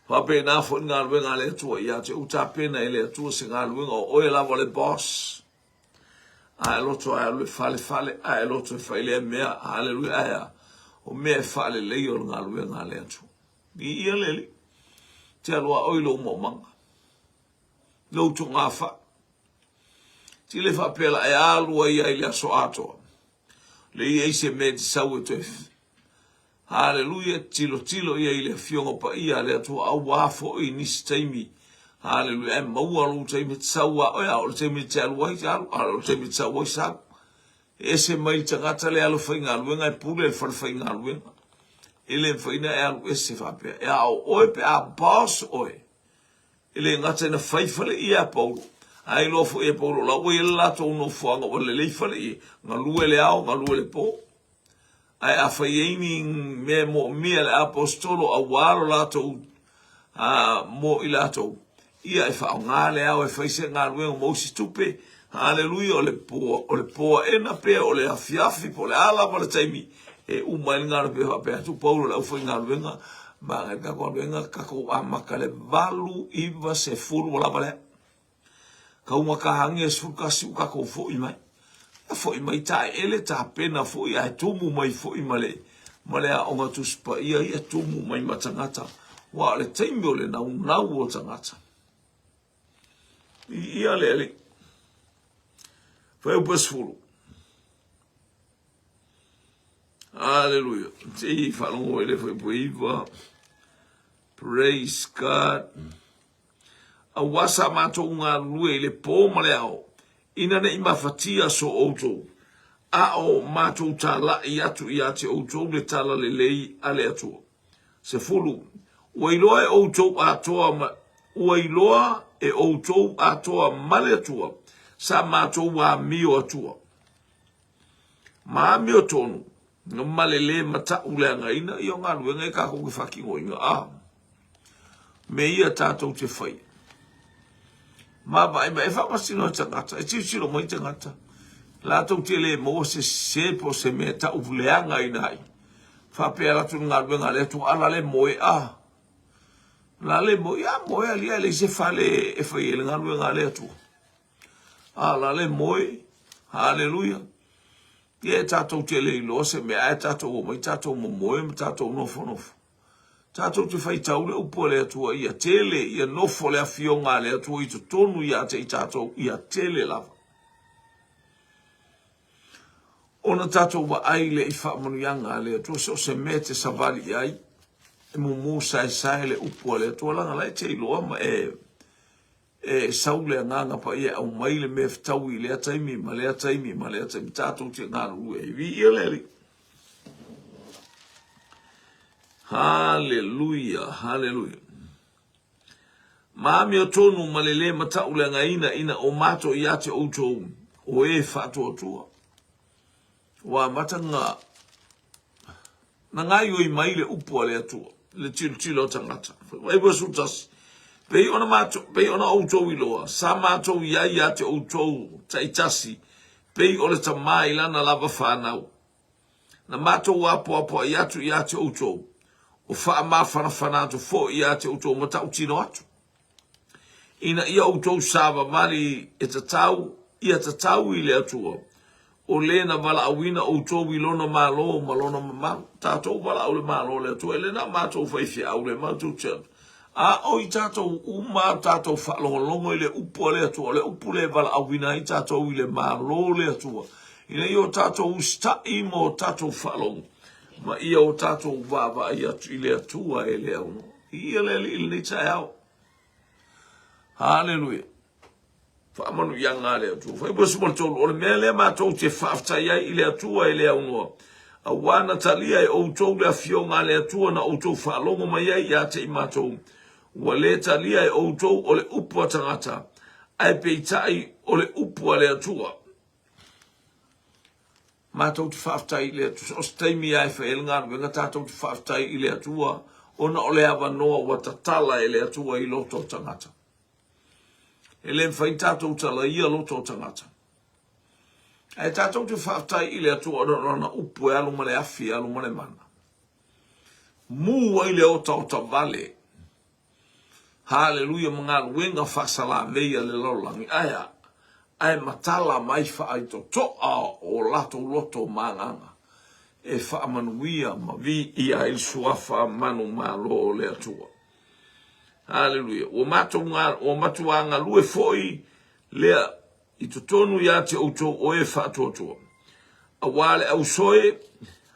Faapena foi le galuega a le Atua ia te ou tapena e le Atua se galuega o oe lava le boss. A e loto a e alu e fale fale, a e loto e fai lea mea, haleluia, ae a, o mea e faaleleia o le galuega a le Atua. Viia le Alii. Te alu a oe i lou maumaga, lou togafai. Ti le faapea la e alu ai ai le aso atoa. Le i ai se mea e te sau e toe Haleluia, tilotilo ia i le Afioga Paia a le Atua auā foi i nisi taimi. Haleluia, ae maua lou taimi e te sau a oe, a o le taimi e te alu ai, alu, a o le taimi e te sau ai, sau. E ese mai le tagata le alu faigaluega e pule le fale faigaluega. E le mafai ona e alu ese faapea. E a o oe pe a boss oe. E le gata ina fai fale ia a Paulo, ae iloa foi e Paulo la ua i ai le latou nofoaga ua lelei fale ia, galue le ao, galue le po. Ae a fai ai ni mea e moomia e le aposetolo auā lo latou a, mo i latou, ia e faaaoga le ao e fai se galuega mo isi tupe. Haleluia, o le po, o le po aena pe o le afiafi po o le a lava le taimi e uma ai le galuega pe faapea atu Paulo i le aufaigaluega, ma le tatou galuega tatou amata le 8, 9, 10 ua lava lea. Taugata agi e 11 ua tatou foi mai. Ia foi mai taeele tapena foi ae tumu mai foi ma le ma le aoga Tusi Paia ia tumu mai ma tagata. Aua o le taimi o le naunau o tagata. Viia le Alii. Fuaiupu e 10. Aleluia. Se i faalogo i le fuaiupu e 9. Praise God. Auā sa matou galulue i le pō ma le ao, ina ne i mafatia so outou, a o matou talaʻi atu ia te outou le tala lelei a le Atua. 10, Ua iloa e outou atoa ma, ua iloa e outou atoa ma le Atua sa matou amio atua, ma amiotonu, ma le lē mataʻuleagaina ia o galuega e tatou te faatinoina a me ia tatou te faia. Vaavaai mai, e faamasino e tagata, e tilotilo mai tagata, latou te le maua se sese po o se mea e tauleagaina ai. Faapea latou i le galuega a le Atua, a la le moe a? La le moe, ia moe alia e leai se fale e fai ai le galuega a le Atua. A la le moe, haleluia. Ia e tatou te le iloa se mea, ae tatou omai tatou momoe ma tatou nofonofo. Tatou te faitau le upu a le Atua ia tele, ia nofo le afioga a le Atua i totonu ia te i tatou, ia tele lava. Ona tatou vaai lea i faamanuiaga a le Atua, so o se mea e te savali i ai, e mumu saesae le upu a le Atua, leaga la e te iloa ma e E sau le Agaga Paia e aumai le mea fetaui i lea taimi ma lea taimi ma lea taimi tatou te galulue ai. Viia le Alii. Haleluia, haleluia. Ma amiotonu ma le lē matauleagaina ina o matou ia te outou o e faatuatua. Ua amata na Na gaoioi mai le upu a le Atua, le tilotilo a tagata. Fai mai 21, Pei ona matou, pei ona outou iloa, sa matou i ai ia te outou taitasi, pei o le tama i lana lava fanau. Na matou apoapoai atu ia te outou, o faamafanafana atu foi ia te outou matautino atu, ina ia outou savavali e tatau, ia tatau i le Atua, o le na valaauina outou i lona Malo ma lona mamalu. Tatou valaau le Malo o le Atua, e le na o matou faifeau le matou te atu, a o i tatou uma a tatou faalogologo i le upu a le Atua, o le upu lea e valaauina ai tatou i le Malo o le Atua, ina ia o tatou usitai ma o tatou faalogo, ma ia o tatou vaavaai atu i le Atua e le aunoa. Viia le Alii i lenei taeao. Haleluia. Faamanuiaga a le Atua. Fuaiupu 13, O le mea lea matou te faafetai ai i le Atua e le aunoa, auā na talia e outou le afioga a le Atua na outou faalogo mai ai ia te i matou, ua le talia e outou o le upu a tagata, ae peitai o le upu a le Atua. Matou te faafetai i le Atua. So o se taimi lava e fai ai le galuega, tatou te faafetai i le Atua ona o le avanoa ua tatala e le Atua i loto o tagata. E le mafai ona tatou talaia loto o tagata. Ae tatou te faafetai i le Atua ona o lana upu e alu ma le afi, e alu ma le mana. Mu ai le otaota vale. Haleluia ma galuega faasalavei a le lalolagi. Ae a? Ae matala mai faaitotoa o latou loto ma agaga e faamanuia ma viia ai le suafa manumalo o le Atua. Haleluia. Ua matou ua matuā galue foi lea i totonu ia te outou o e faatuatua. Auā le ausoe,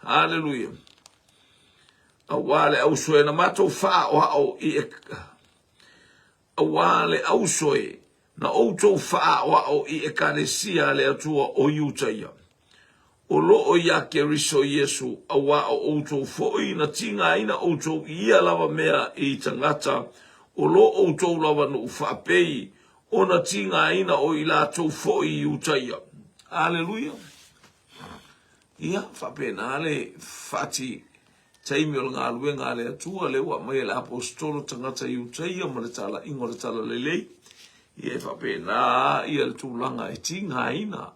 haleluia, auā le ausoe na matou faaoao i e, auā le ausoe na outou faaoao i ekalesia a le Atua o Iutaia. O lo o iā Keriso Iesu, auā o outou foi na tigaina outou i ia lava mea i tagata o lo outou lava nuu faapei ona tigaina o i latou foi i Iutaia. Aleluia! Ia, faapena le faati taimi o le galuega a le Atua, lea ua aumai e le Aposetolo tagata Iutaia ma le talaiga o le Talalelei. Ia e faapena ia le tulaga e tigaina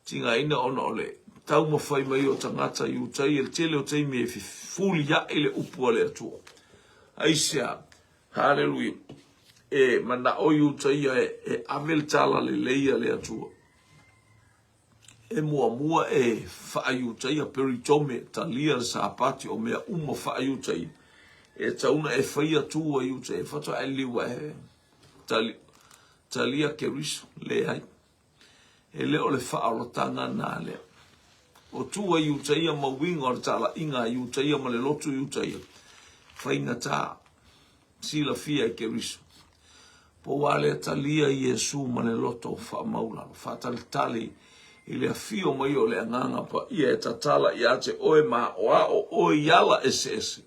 tigaina ona o le taumafai mai o tagata Iutaia i le tele o taimi e fefulia'i le upu a le Atua. Aisea? Haleluia! E mana'o Iutaia e ave le talalelei a le Atua. E muamua e faa-Iutaia, peritome, talia le Sapati o mea uma faa-Iutaia. E tatau ona e faia tu a Iutaia, faatoa e liliu ae talia Keriso. Leai. E le o le faaolataga na lea. O tu a Iutaia ma uiga o le talaiga a Iutaia ma le lotu Iutaia, faigata silafia e Keriso. Po ua lea talia Iesu ma le loto faamaulalo, faatalitali i le afio mai o le Agaga Paia e tatala ia te oe ma aoao oe i ala eseese,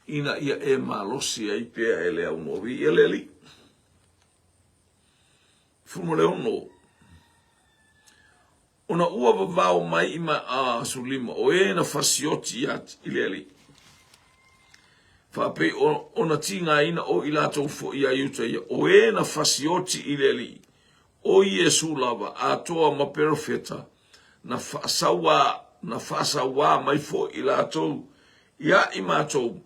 ina ia e malosi ai pea e le aunoa. Viia le Alii. 16. Ona ua vavao mai i ma 15 o e na fasioti ia i le Alii. Faapei ona tigaina o i latou foi ia Iutaia, o e na fasioti i le Alii, o Iesu lava, atoa ma perofeta, na faasauā, na faasauā mai foi i latou ia i matou,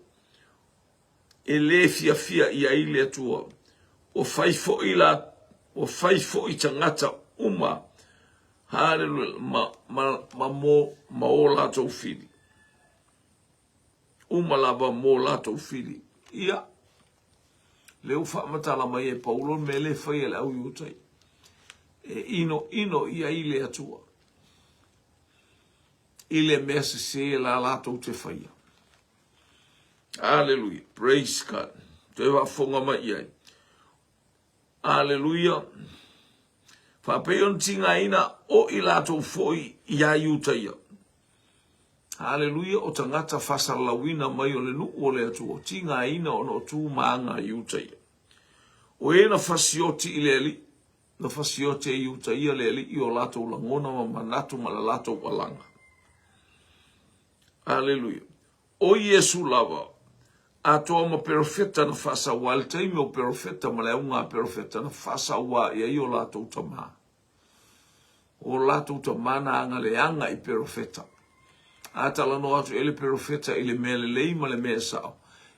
e lē fiafia i ai le Atua. Ua fai foi la, ua fai foi tagata uma, haleluia, ma, ma, ma mo, ma o latou fili. Uma lava mo latou fili. Ia, lea ua faamatala mai e Paulo le mea lea e fai e le au Iutai. E inoino i ai le Atua i le mea sesē la latou te faia. Aleluia. Praise God. Toe faafofoga mai i ai. Aleluia. Faapei ona tigaina o i latou foi iā Iutaia. Aleluia. O tagata faasalalauina mai o le nuu o le Atua, tigaina ona o tu ma aga Iutaia. O e na fasioti i le Alii, na fasioti e Iutaia le Alii i o latou lagona ma manatu ma le latou alaga. Aleluia. O Iesu lava, atoa ma perofeta na faasauā i le taimi o perofeta ma le auga a perofeta na faasauā i ai o latou tamā. O latou tamā na agaleaga i perofeta. A talanoa atu e le perofeta i le mea lelei ma le mea sao,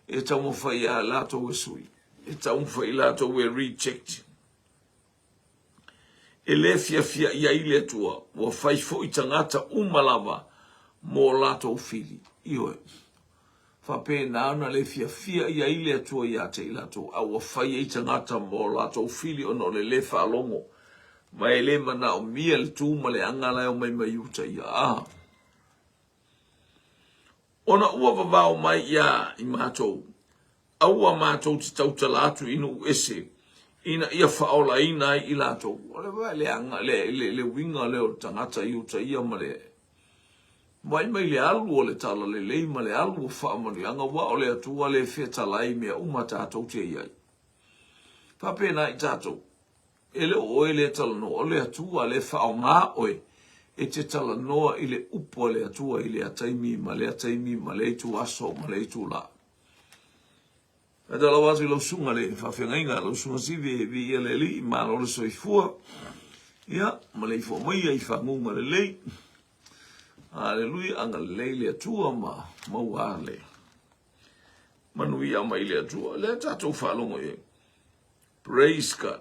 e taumafai ia latou e sui, e taumafai i latou e reject. E le fiafia i ai le Atua, ua fai foi tagata uma lava mo latou fili. Ioe. Faapena ona le fiafia i ai le Atua ia te i latou, a ua fai ai tagata mo latou fili ona o le le faalogo, ma e le manaomia le tu ma le aga la e omai mai uta ia. A. Ona ua vavao mai iā i matou, Aua matou te tautala atu i nuu ese. ina ia faaolaina ai i latou. O le vae le aga, le, le, le uiga lea o le tagata i uta ia ma le vaai mai le alu o le talalelei ma le alu o faamanuiaga, aua o le Atua le fetalai mea uma tatou te i ai. Faapena i tatou. E le o oe lea e talanoa, o le Atua lea e faaaoga oe e te talanoa i le upu a le Atua i lea taimi ma lea taimi ma lea ituaso ma lea itula. E tatalo atu i lau susuga le faafeagaiga, lau susuga Sivi e viia le Alii, malo le soifua. Ia, ma le ifo maia i faguga lelei. Aleluia, agalelei le Atua ma maua le manuia mai le Atua. Lea tatou faalogo i ai. Praise God.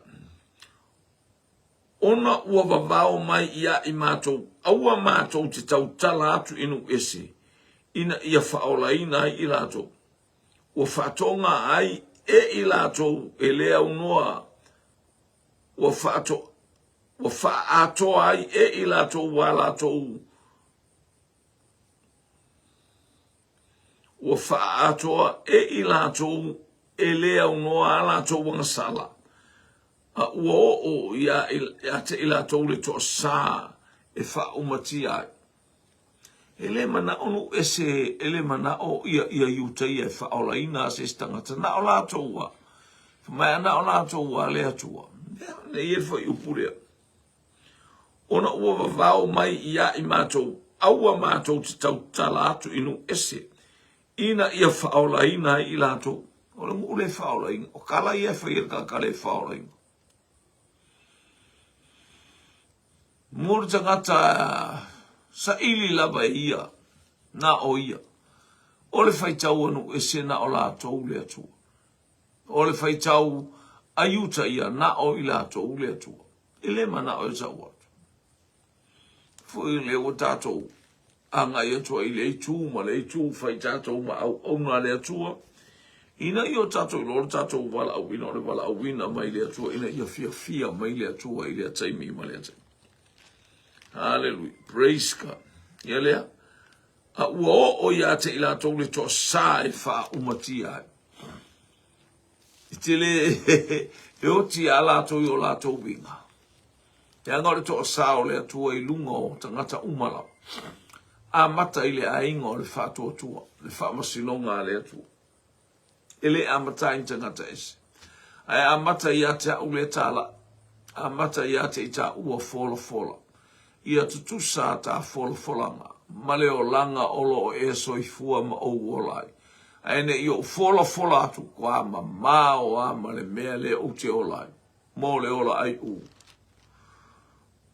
Ona ua vavao mai ia i matou, aua matou te tautala atu i nuu ese, ina ia faaolaina ai i latou. Ua faatoga ai e i latou e le aunoa, ua faato, ua faaatoa ai e i latou a latou ua faaatoa e i latou e le aunoa a latou agasala, a ua oo ia te i latou le toasā e faaumatia ai. E le manao nuu ese, e le manao ia, ia Iutaia e faaolaina se isi tagata. Na o latou a. Fai mai, na o latou a le Atua. Ia, e i ai le fuaiupu lea. Ona ua vavao mai ia i matou, aua matou te tautala atu i nuu ese, ina ia faaolaina ai i latou. O le nuu le faaolaina. O tala ia e fai e le tagata le faaolaina. Mo le tagata saili lava e ia, na o ia. O le faitau a nuu ese na o latou le Atua. O le faitau a Iuta ia na o i latou le Atua. E le manao e tau atu. Foi lea ua tatou agai atu ai i le itu ma le itu fai tatou ma auauna a le Atua, ina ia o tatou iloa le tatou valaauina o le valaauina mai le Atua, ina ia fiafia mai le Atua i lea taimi ma lea taimi. Hallelujah. Praise God. Ia lea. A ua oo ia te i latou le toasā e faaumatia ai. I te le e oti a latou i o latou uiga. Leaga o le toasā o le Atua i luga o tagata uma lava. Amata i le aiga o le faatuatua, le faamasinoga a le Atua. E le amata ai ni tagata ese. Ae amata ia te au lea tālaʻi. Amata ia te i tāua folafola. Ia tutusa tā folafolaga ma le olaga o lo o e soifua ma ou ola ai. Ae ne i ou folafola atu, kua mamao a ma le mea lea ou te ola ai. Mo le ola aiʻu.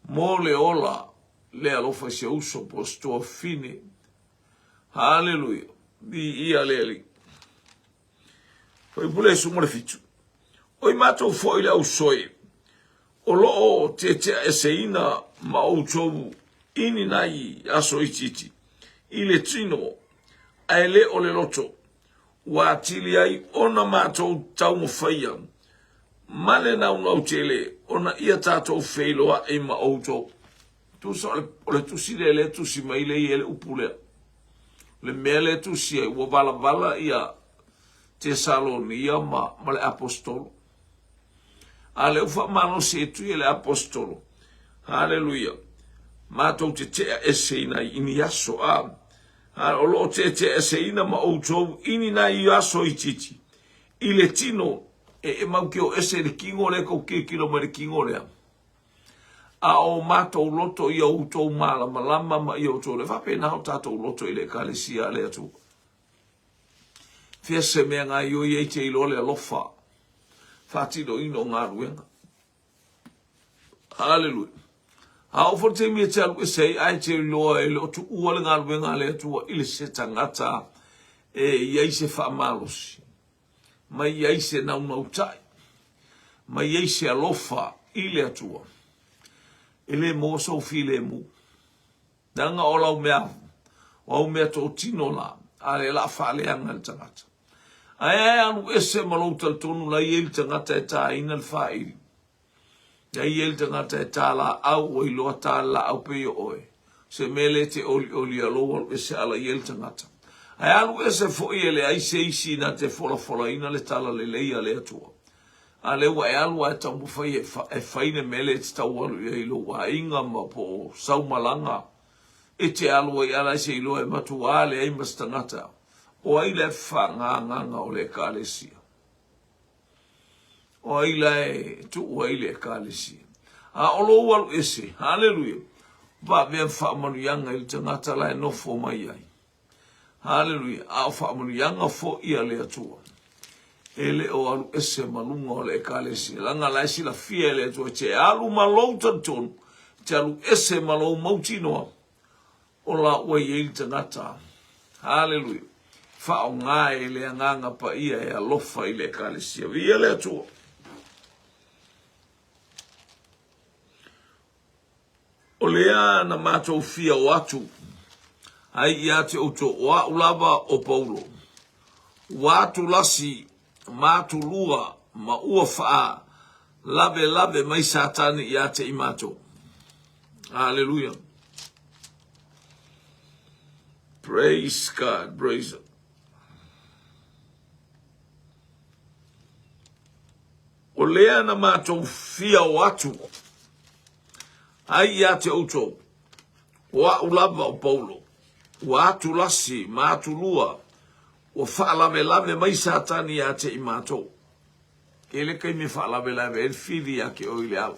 Mo le ola le alofa i se uso po o se tuafafine. Haleluia. Viia le Alii. Faipule 17. O i matou foi le ausoe, o lo o teteaeseina ma outou i ni nai aso itiiti, i le tino, ae le o le loto, ua atili ai ona matou taumafaia ma le naunau tele ona ia tatou feiloai ma outou. Tusa o le tusi lea lea tusi mai lea i ai le upu lea. Le mea lea tusi ai, ua valavala ia Tesalonia ma, ma le Apostolo. A lea ua faamalosi atu ia le Apostolo. Haleluia. Matou te tea ese i nai ini aso a. A o lo o tetea eseina ma outou i ni nai aso itiiti. I le tino, e, e mau ke o ese i le kino lea kou kilokilo mai le kino lea. A o matou loto ia outou malamalama ma ia outou le faapena o tatou loto i le Ekalesia a le Atua. Fea se mea gaioi ai te iloa le alofa, faatinoina o galuega. Haleluia. A oo foi le taimi e te alu ese ai, ae te iloa e le o tuua le galuega a le Atua i le se tagata e i ai se faamalosi, ma i ai se naunautai, ma i ai se alofa i le Atua, e le maua sou filemu. Leaga o lau mea, o au mea totino la, a le la faaleaga le tagata. Ae ae alu ese ma lou talitonu la i ai le tagata e tāina le faaili. La i ai le tagata e tā laau ua iloa tā le laau pei o oe. Se mea le te olioli a lou alu ese ala i ai le tagata. Ae alu ese foi e leai se isi na te folafolaina le talalelei a le Atua. A lea ua e alu ae taumafai e, e fai le mea lea e te tau alu i ai i lou aiga ma po o sau malaga e te alu ai a la e se iloa e matuā leai ma se tagata. O ai la e faagaagaga o le Ekalesia? O ai la e tuu ai le Ekalesia? A o lou alu ese, haleluia, vaavea faamanuiaga i le tagata la e nofo mai ai. Haleluia, a o faamanuiaga foi a le Atua e le o alu ese ma luga o le Ekalesia. Leaga la e silafia e le Atua e te alu ma lou talitonu, e te alu ese ma lou mautinoa, o la ua i ai le tagata. Haleluia. Faaaoga e le Agaga Paia e alofa i le Ekalesia. Viia le Atua. O lea na matou fia o atu ai ia te outou, o a'u lava o Paulo, ua atulasi ma atulua ma ua faalavelave mai Satani ia te i matou. Aleluia. Praise God, praise God. O lea na matou fia o atu ai ia te outou, o a'u lava o Paulo, ua atulasi ma atulua, ua faalavelave mai Satani ia te i matou. Tele taimi e faalavelave ai le fili ia te oe i le ala.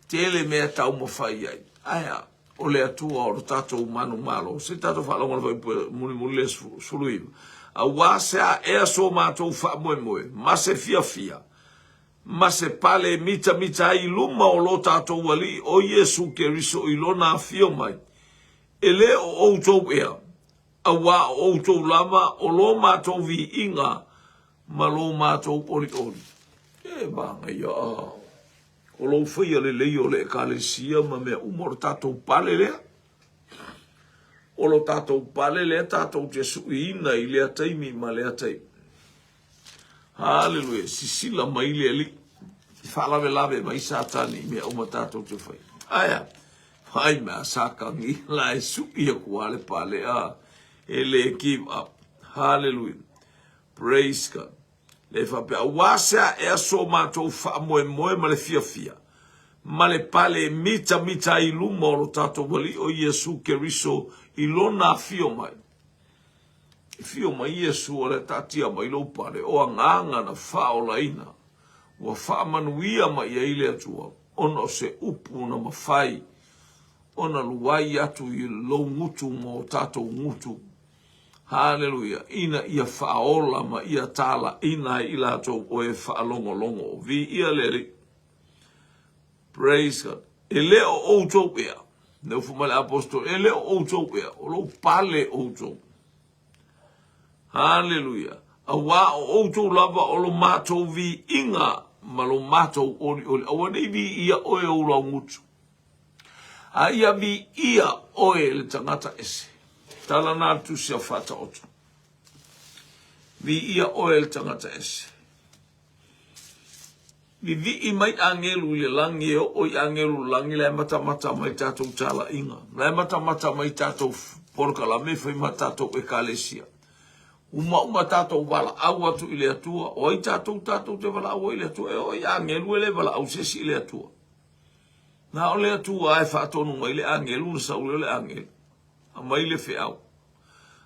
Tele mea taumafai ai. Ae a? O le Atua o lo tatou manumalo. Se tatou faalogo le fuaiupu mulimuli le 19. Auā se a ea so matou faamoemoe, ma se fiafia, ma se pale e mitamita ai i luma o lo tatou Alii o Iesu Keriso i lona afio mai, e lē o outou ea, auā o outou lava o lo matou viiga ma lo matou olioli. E manaia a! O lou faia lelei o le Ekalesia ma mea uma, o le tatou pale lea. O lo tatou pale lea tatou te suiina i lea taimi ma lea taimi. Haleluia, sisila mai le Alii, i faalavelave mai Satani i mea uma tatou te fai. Aia, fai mea sakagi la e sui aku a le pale a e le give up. Haleluia. Praise God. Le faapea, Auā se aʻe so matou faamoemoe ma le fiafia, ma le pale e mitamita ai i luma o lo tatou Alii o Iesu Keriso i Lona afio mai. E fio mai Iesu o le a taatia mai lou pale, o agaga na faaolaina, ua faamanuia mai ai le Atua, ona o se upu na mafai ona luai atu i lou gutu ma o tatou gutu. Haleluia! Ina ia faaola ma ia talaiina ai i latou o e faalogologo. Viia le Alii. Praise God. E le o outou ea, le ufu mai le apostolo, e le o outou ea, o lou pale outou. Haleluia. Auā o outou lava o lo matou viiga ma lo matou olioli. Aua nei viia oe ou laugutu. A ia viia oe le tagata ese. Tala na le tusi a Faataoto. Viia oe le tagata ese. Vivii mai agelu i le lagi e oo i agelu i le lagi la e matamata mai tatou talaiga. La e matamata mai tatou polokalame e fai ma tatou ekalesia. Umauma tatou valaau atu i le Atua. O ai tatou tatou te valaau ai i le Atua? E oo i agelu e le valaau se isi i le Atua. Na o le Atua e faatonu mai le agelu na sau lea o le agelu. Aumai le feau.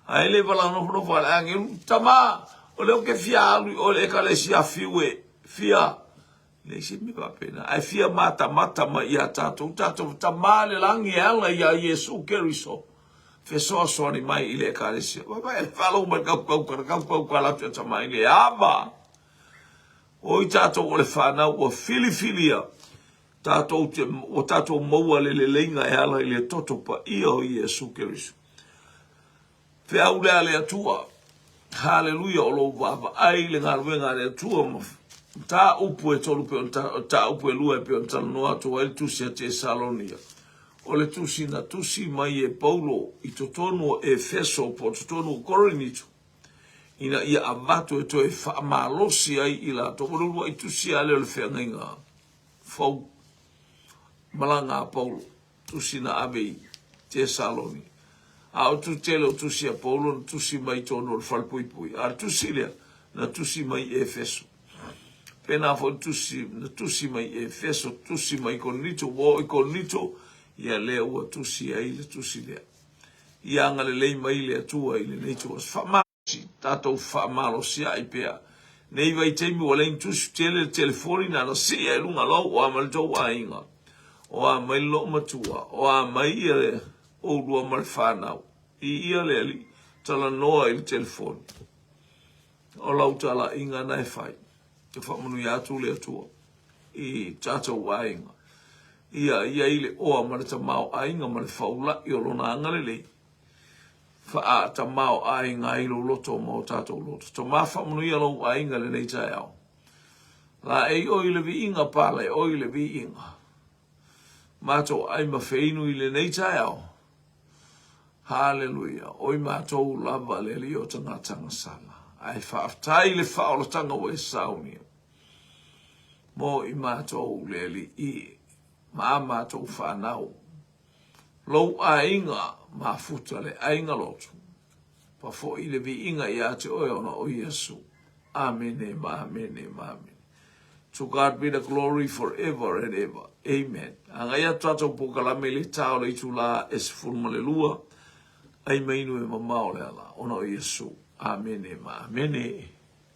Ae le vala nofonofo a le agelu, Tama, o lea ou te fia alu i o i le ekalesia fiu e fia. Leai se mea faapena. Ae fia matamata mai ia tatou, tatou Tama le lagi e ala ia Iesu Keriso. Fesoasoani mai i le ekalesia. Vaai, faalogo mai le kaukau, kaukau, kala atu e tama i le ava. Oi tatou o le fanau ua filifilia tatou te, ua tatou maua le leleiga e ala i le toto paia o Iesu Keriso. Feau lea a le Atua. Haleluia, o lou vaavaai i le galuega a le Atua ma mataupu e tolu pei ona mataupu e lua e pei ona talanoa atu ai le tusi a Tesalonia. O le tusi na tusi mai e Paulo i totonu o Efeso po o totonu o Korinito ina ia avatu e toe faamalosi ai i latou. O le uluai tusi lava lea o le feagaiga fou, malaga a Paulo, tusi na ave i Tesaloni. A o tu tele o tusi a Paulo na tusi mai i totonu o le falepuipui, a o le tusi lea na tusi mai i Efeso. Pēnā foi tusi, na tusi mai i Efeso, tusi mai i Korinito, ua oo i Korinito, ia lea ua tusi ai le tusi lea. Ia agalelei mai le Atua i lenei tuasi. Faamalosi, tatou faamalosiai pea. Nei vaitaimi ua leai ni tusi tele le telefoni na ona sii lava i luga lou, o a mai le tou aiga, o a mai le loomatua, o a mai ia le oulua ma le fanau. Viia le Alii, talanoa i le telefoni. O lau talaiga na e fai, e faamanuia atu le Atua i tatou aiga. Ia i ai le oa ma le tamaoaiga ma le faulai o lona agalelei, faatamaoaiga ai lou loto ma o tatou loto. Tama faamanuia lou aiga i lenei taeao. Laei oe i le viiga, pale oe i le viiga. Matou ai ma feinu i lenei taeao. Haleluia. Oi matou lava le Alii o tagatagasala. Ae faafetai i le faaolataga ua e saunia. Mo i matou le Alii ma a matou fanau. Lou aiga mafuta le aiga lotu. Faafoi le viiga ia te oe ona o Iesu. Amene ma amene ma amene. To God be the glory forever and ever. Amen. Agai atu tatou polokalame i le ta o le itula e 12, ai mai inu e mamao le ala, ona o Iesu. Amene ma amene.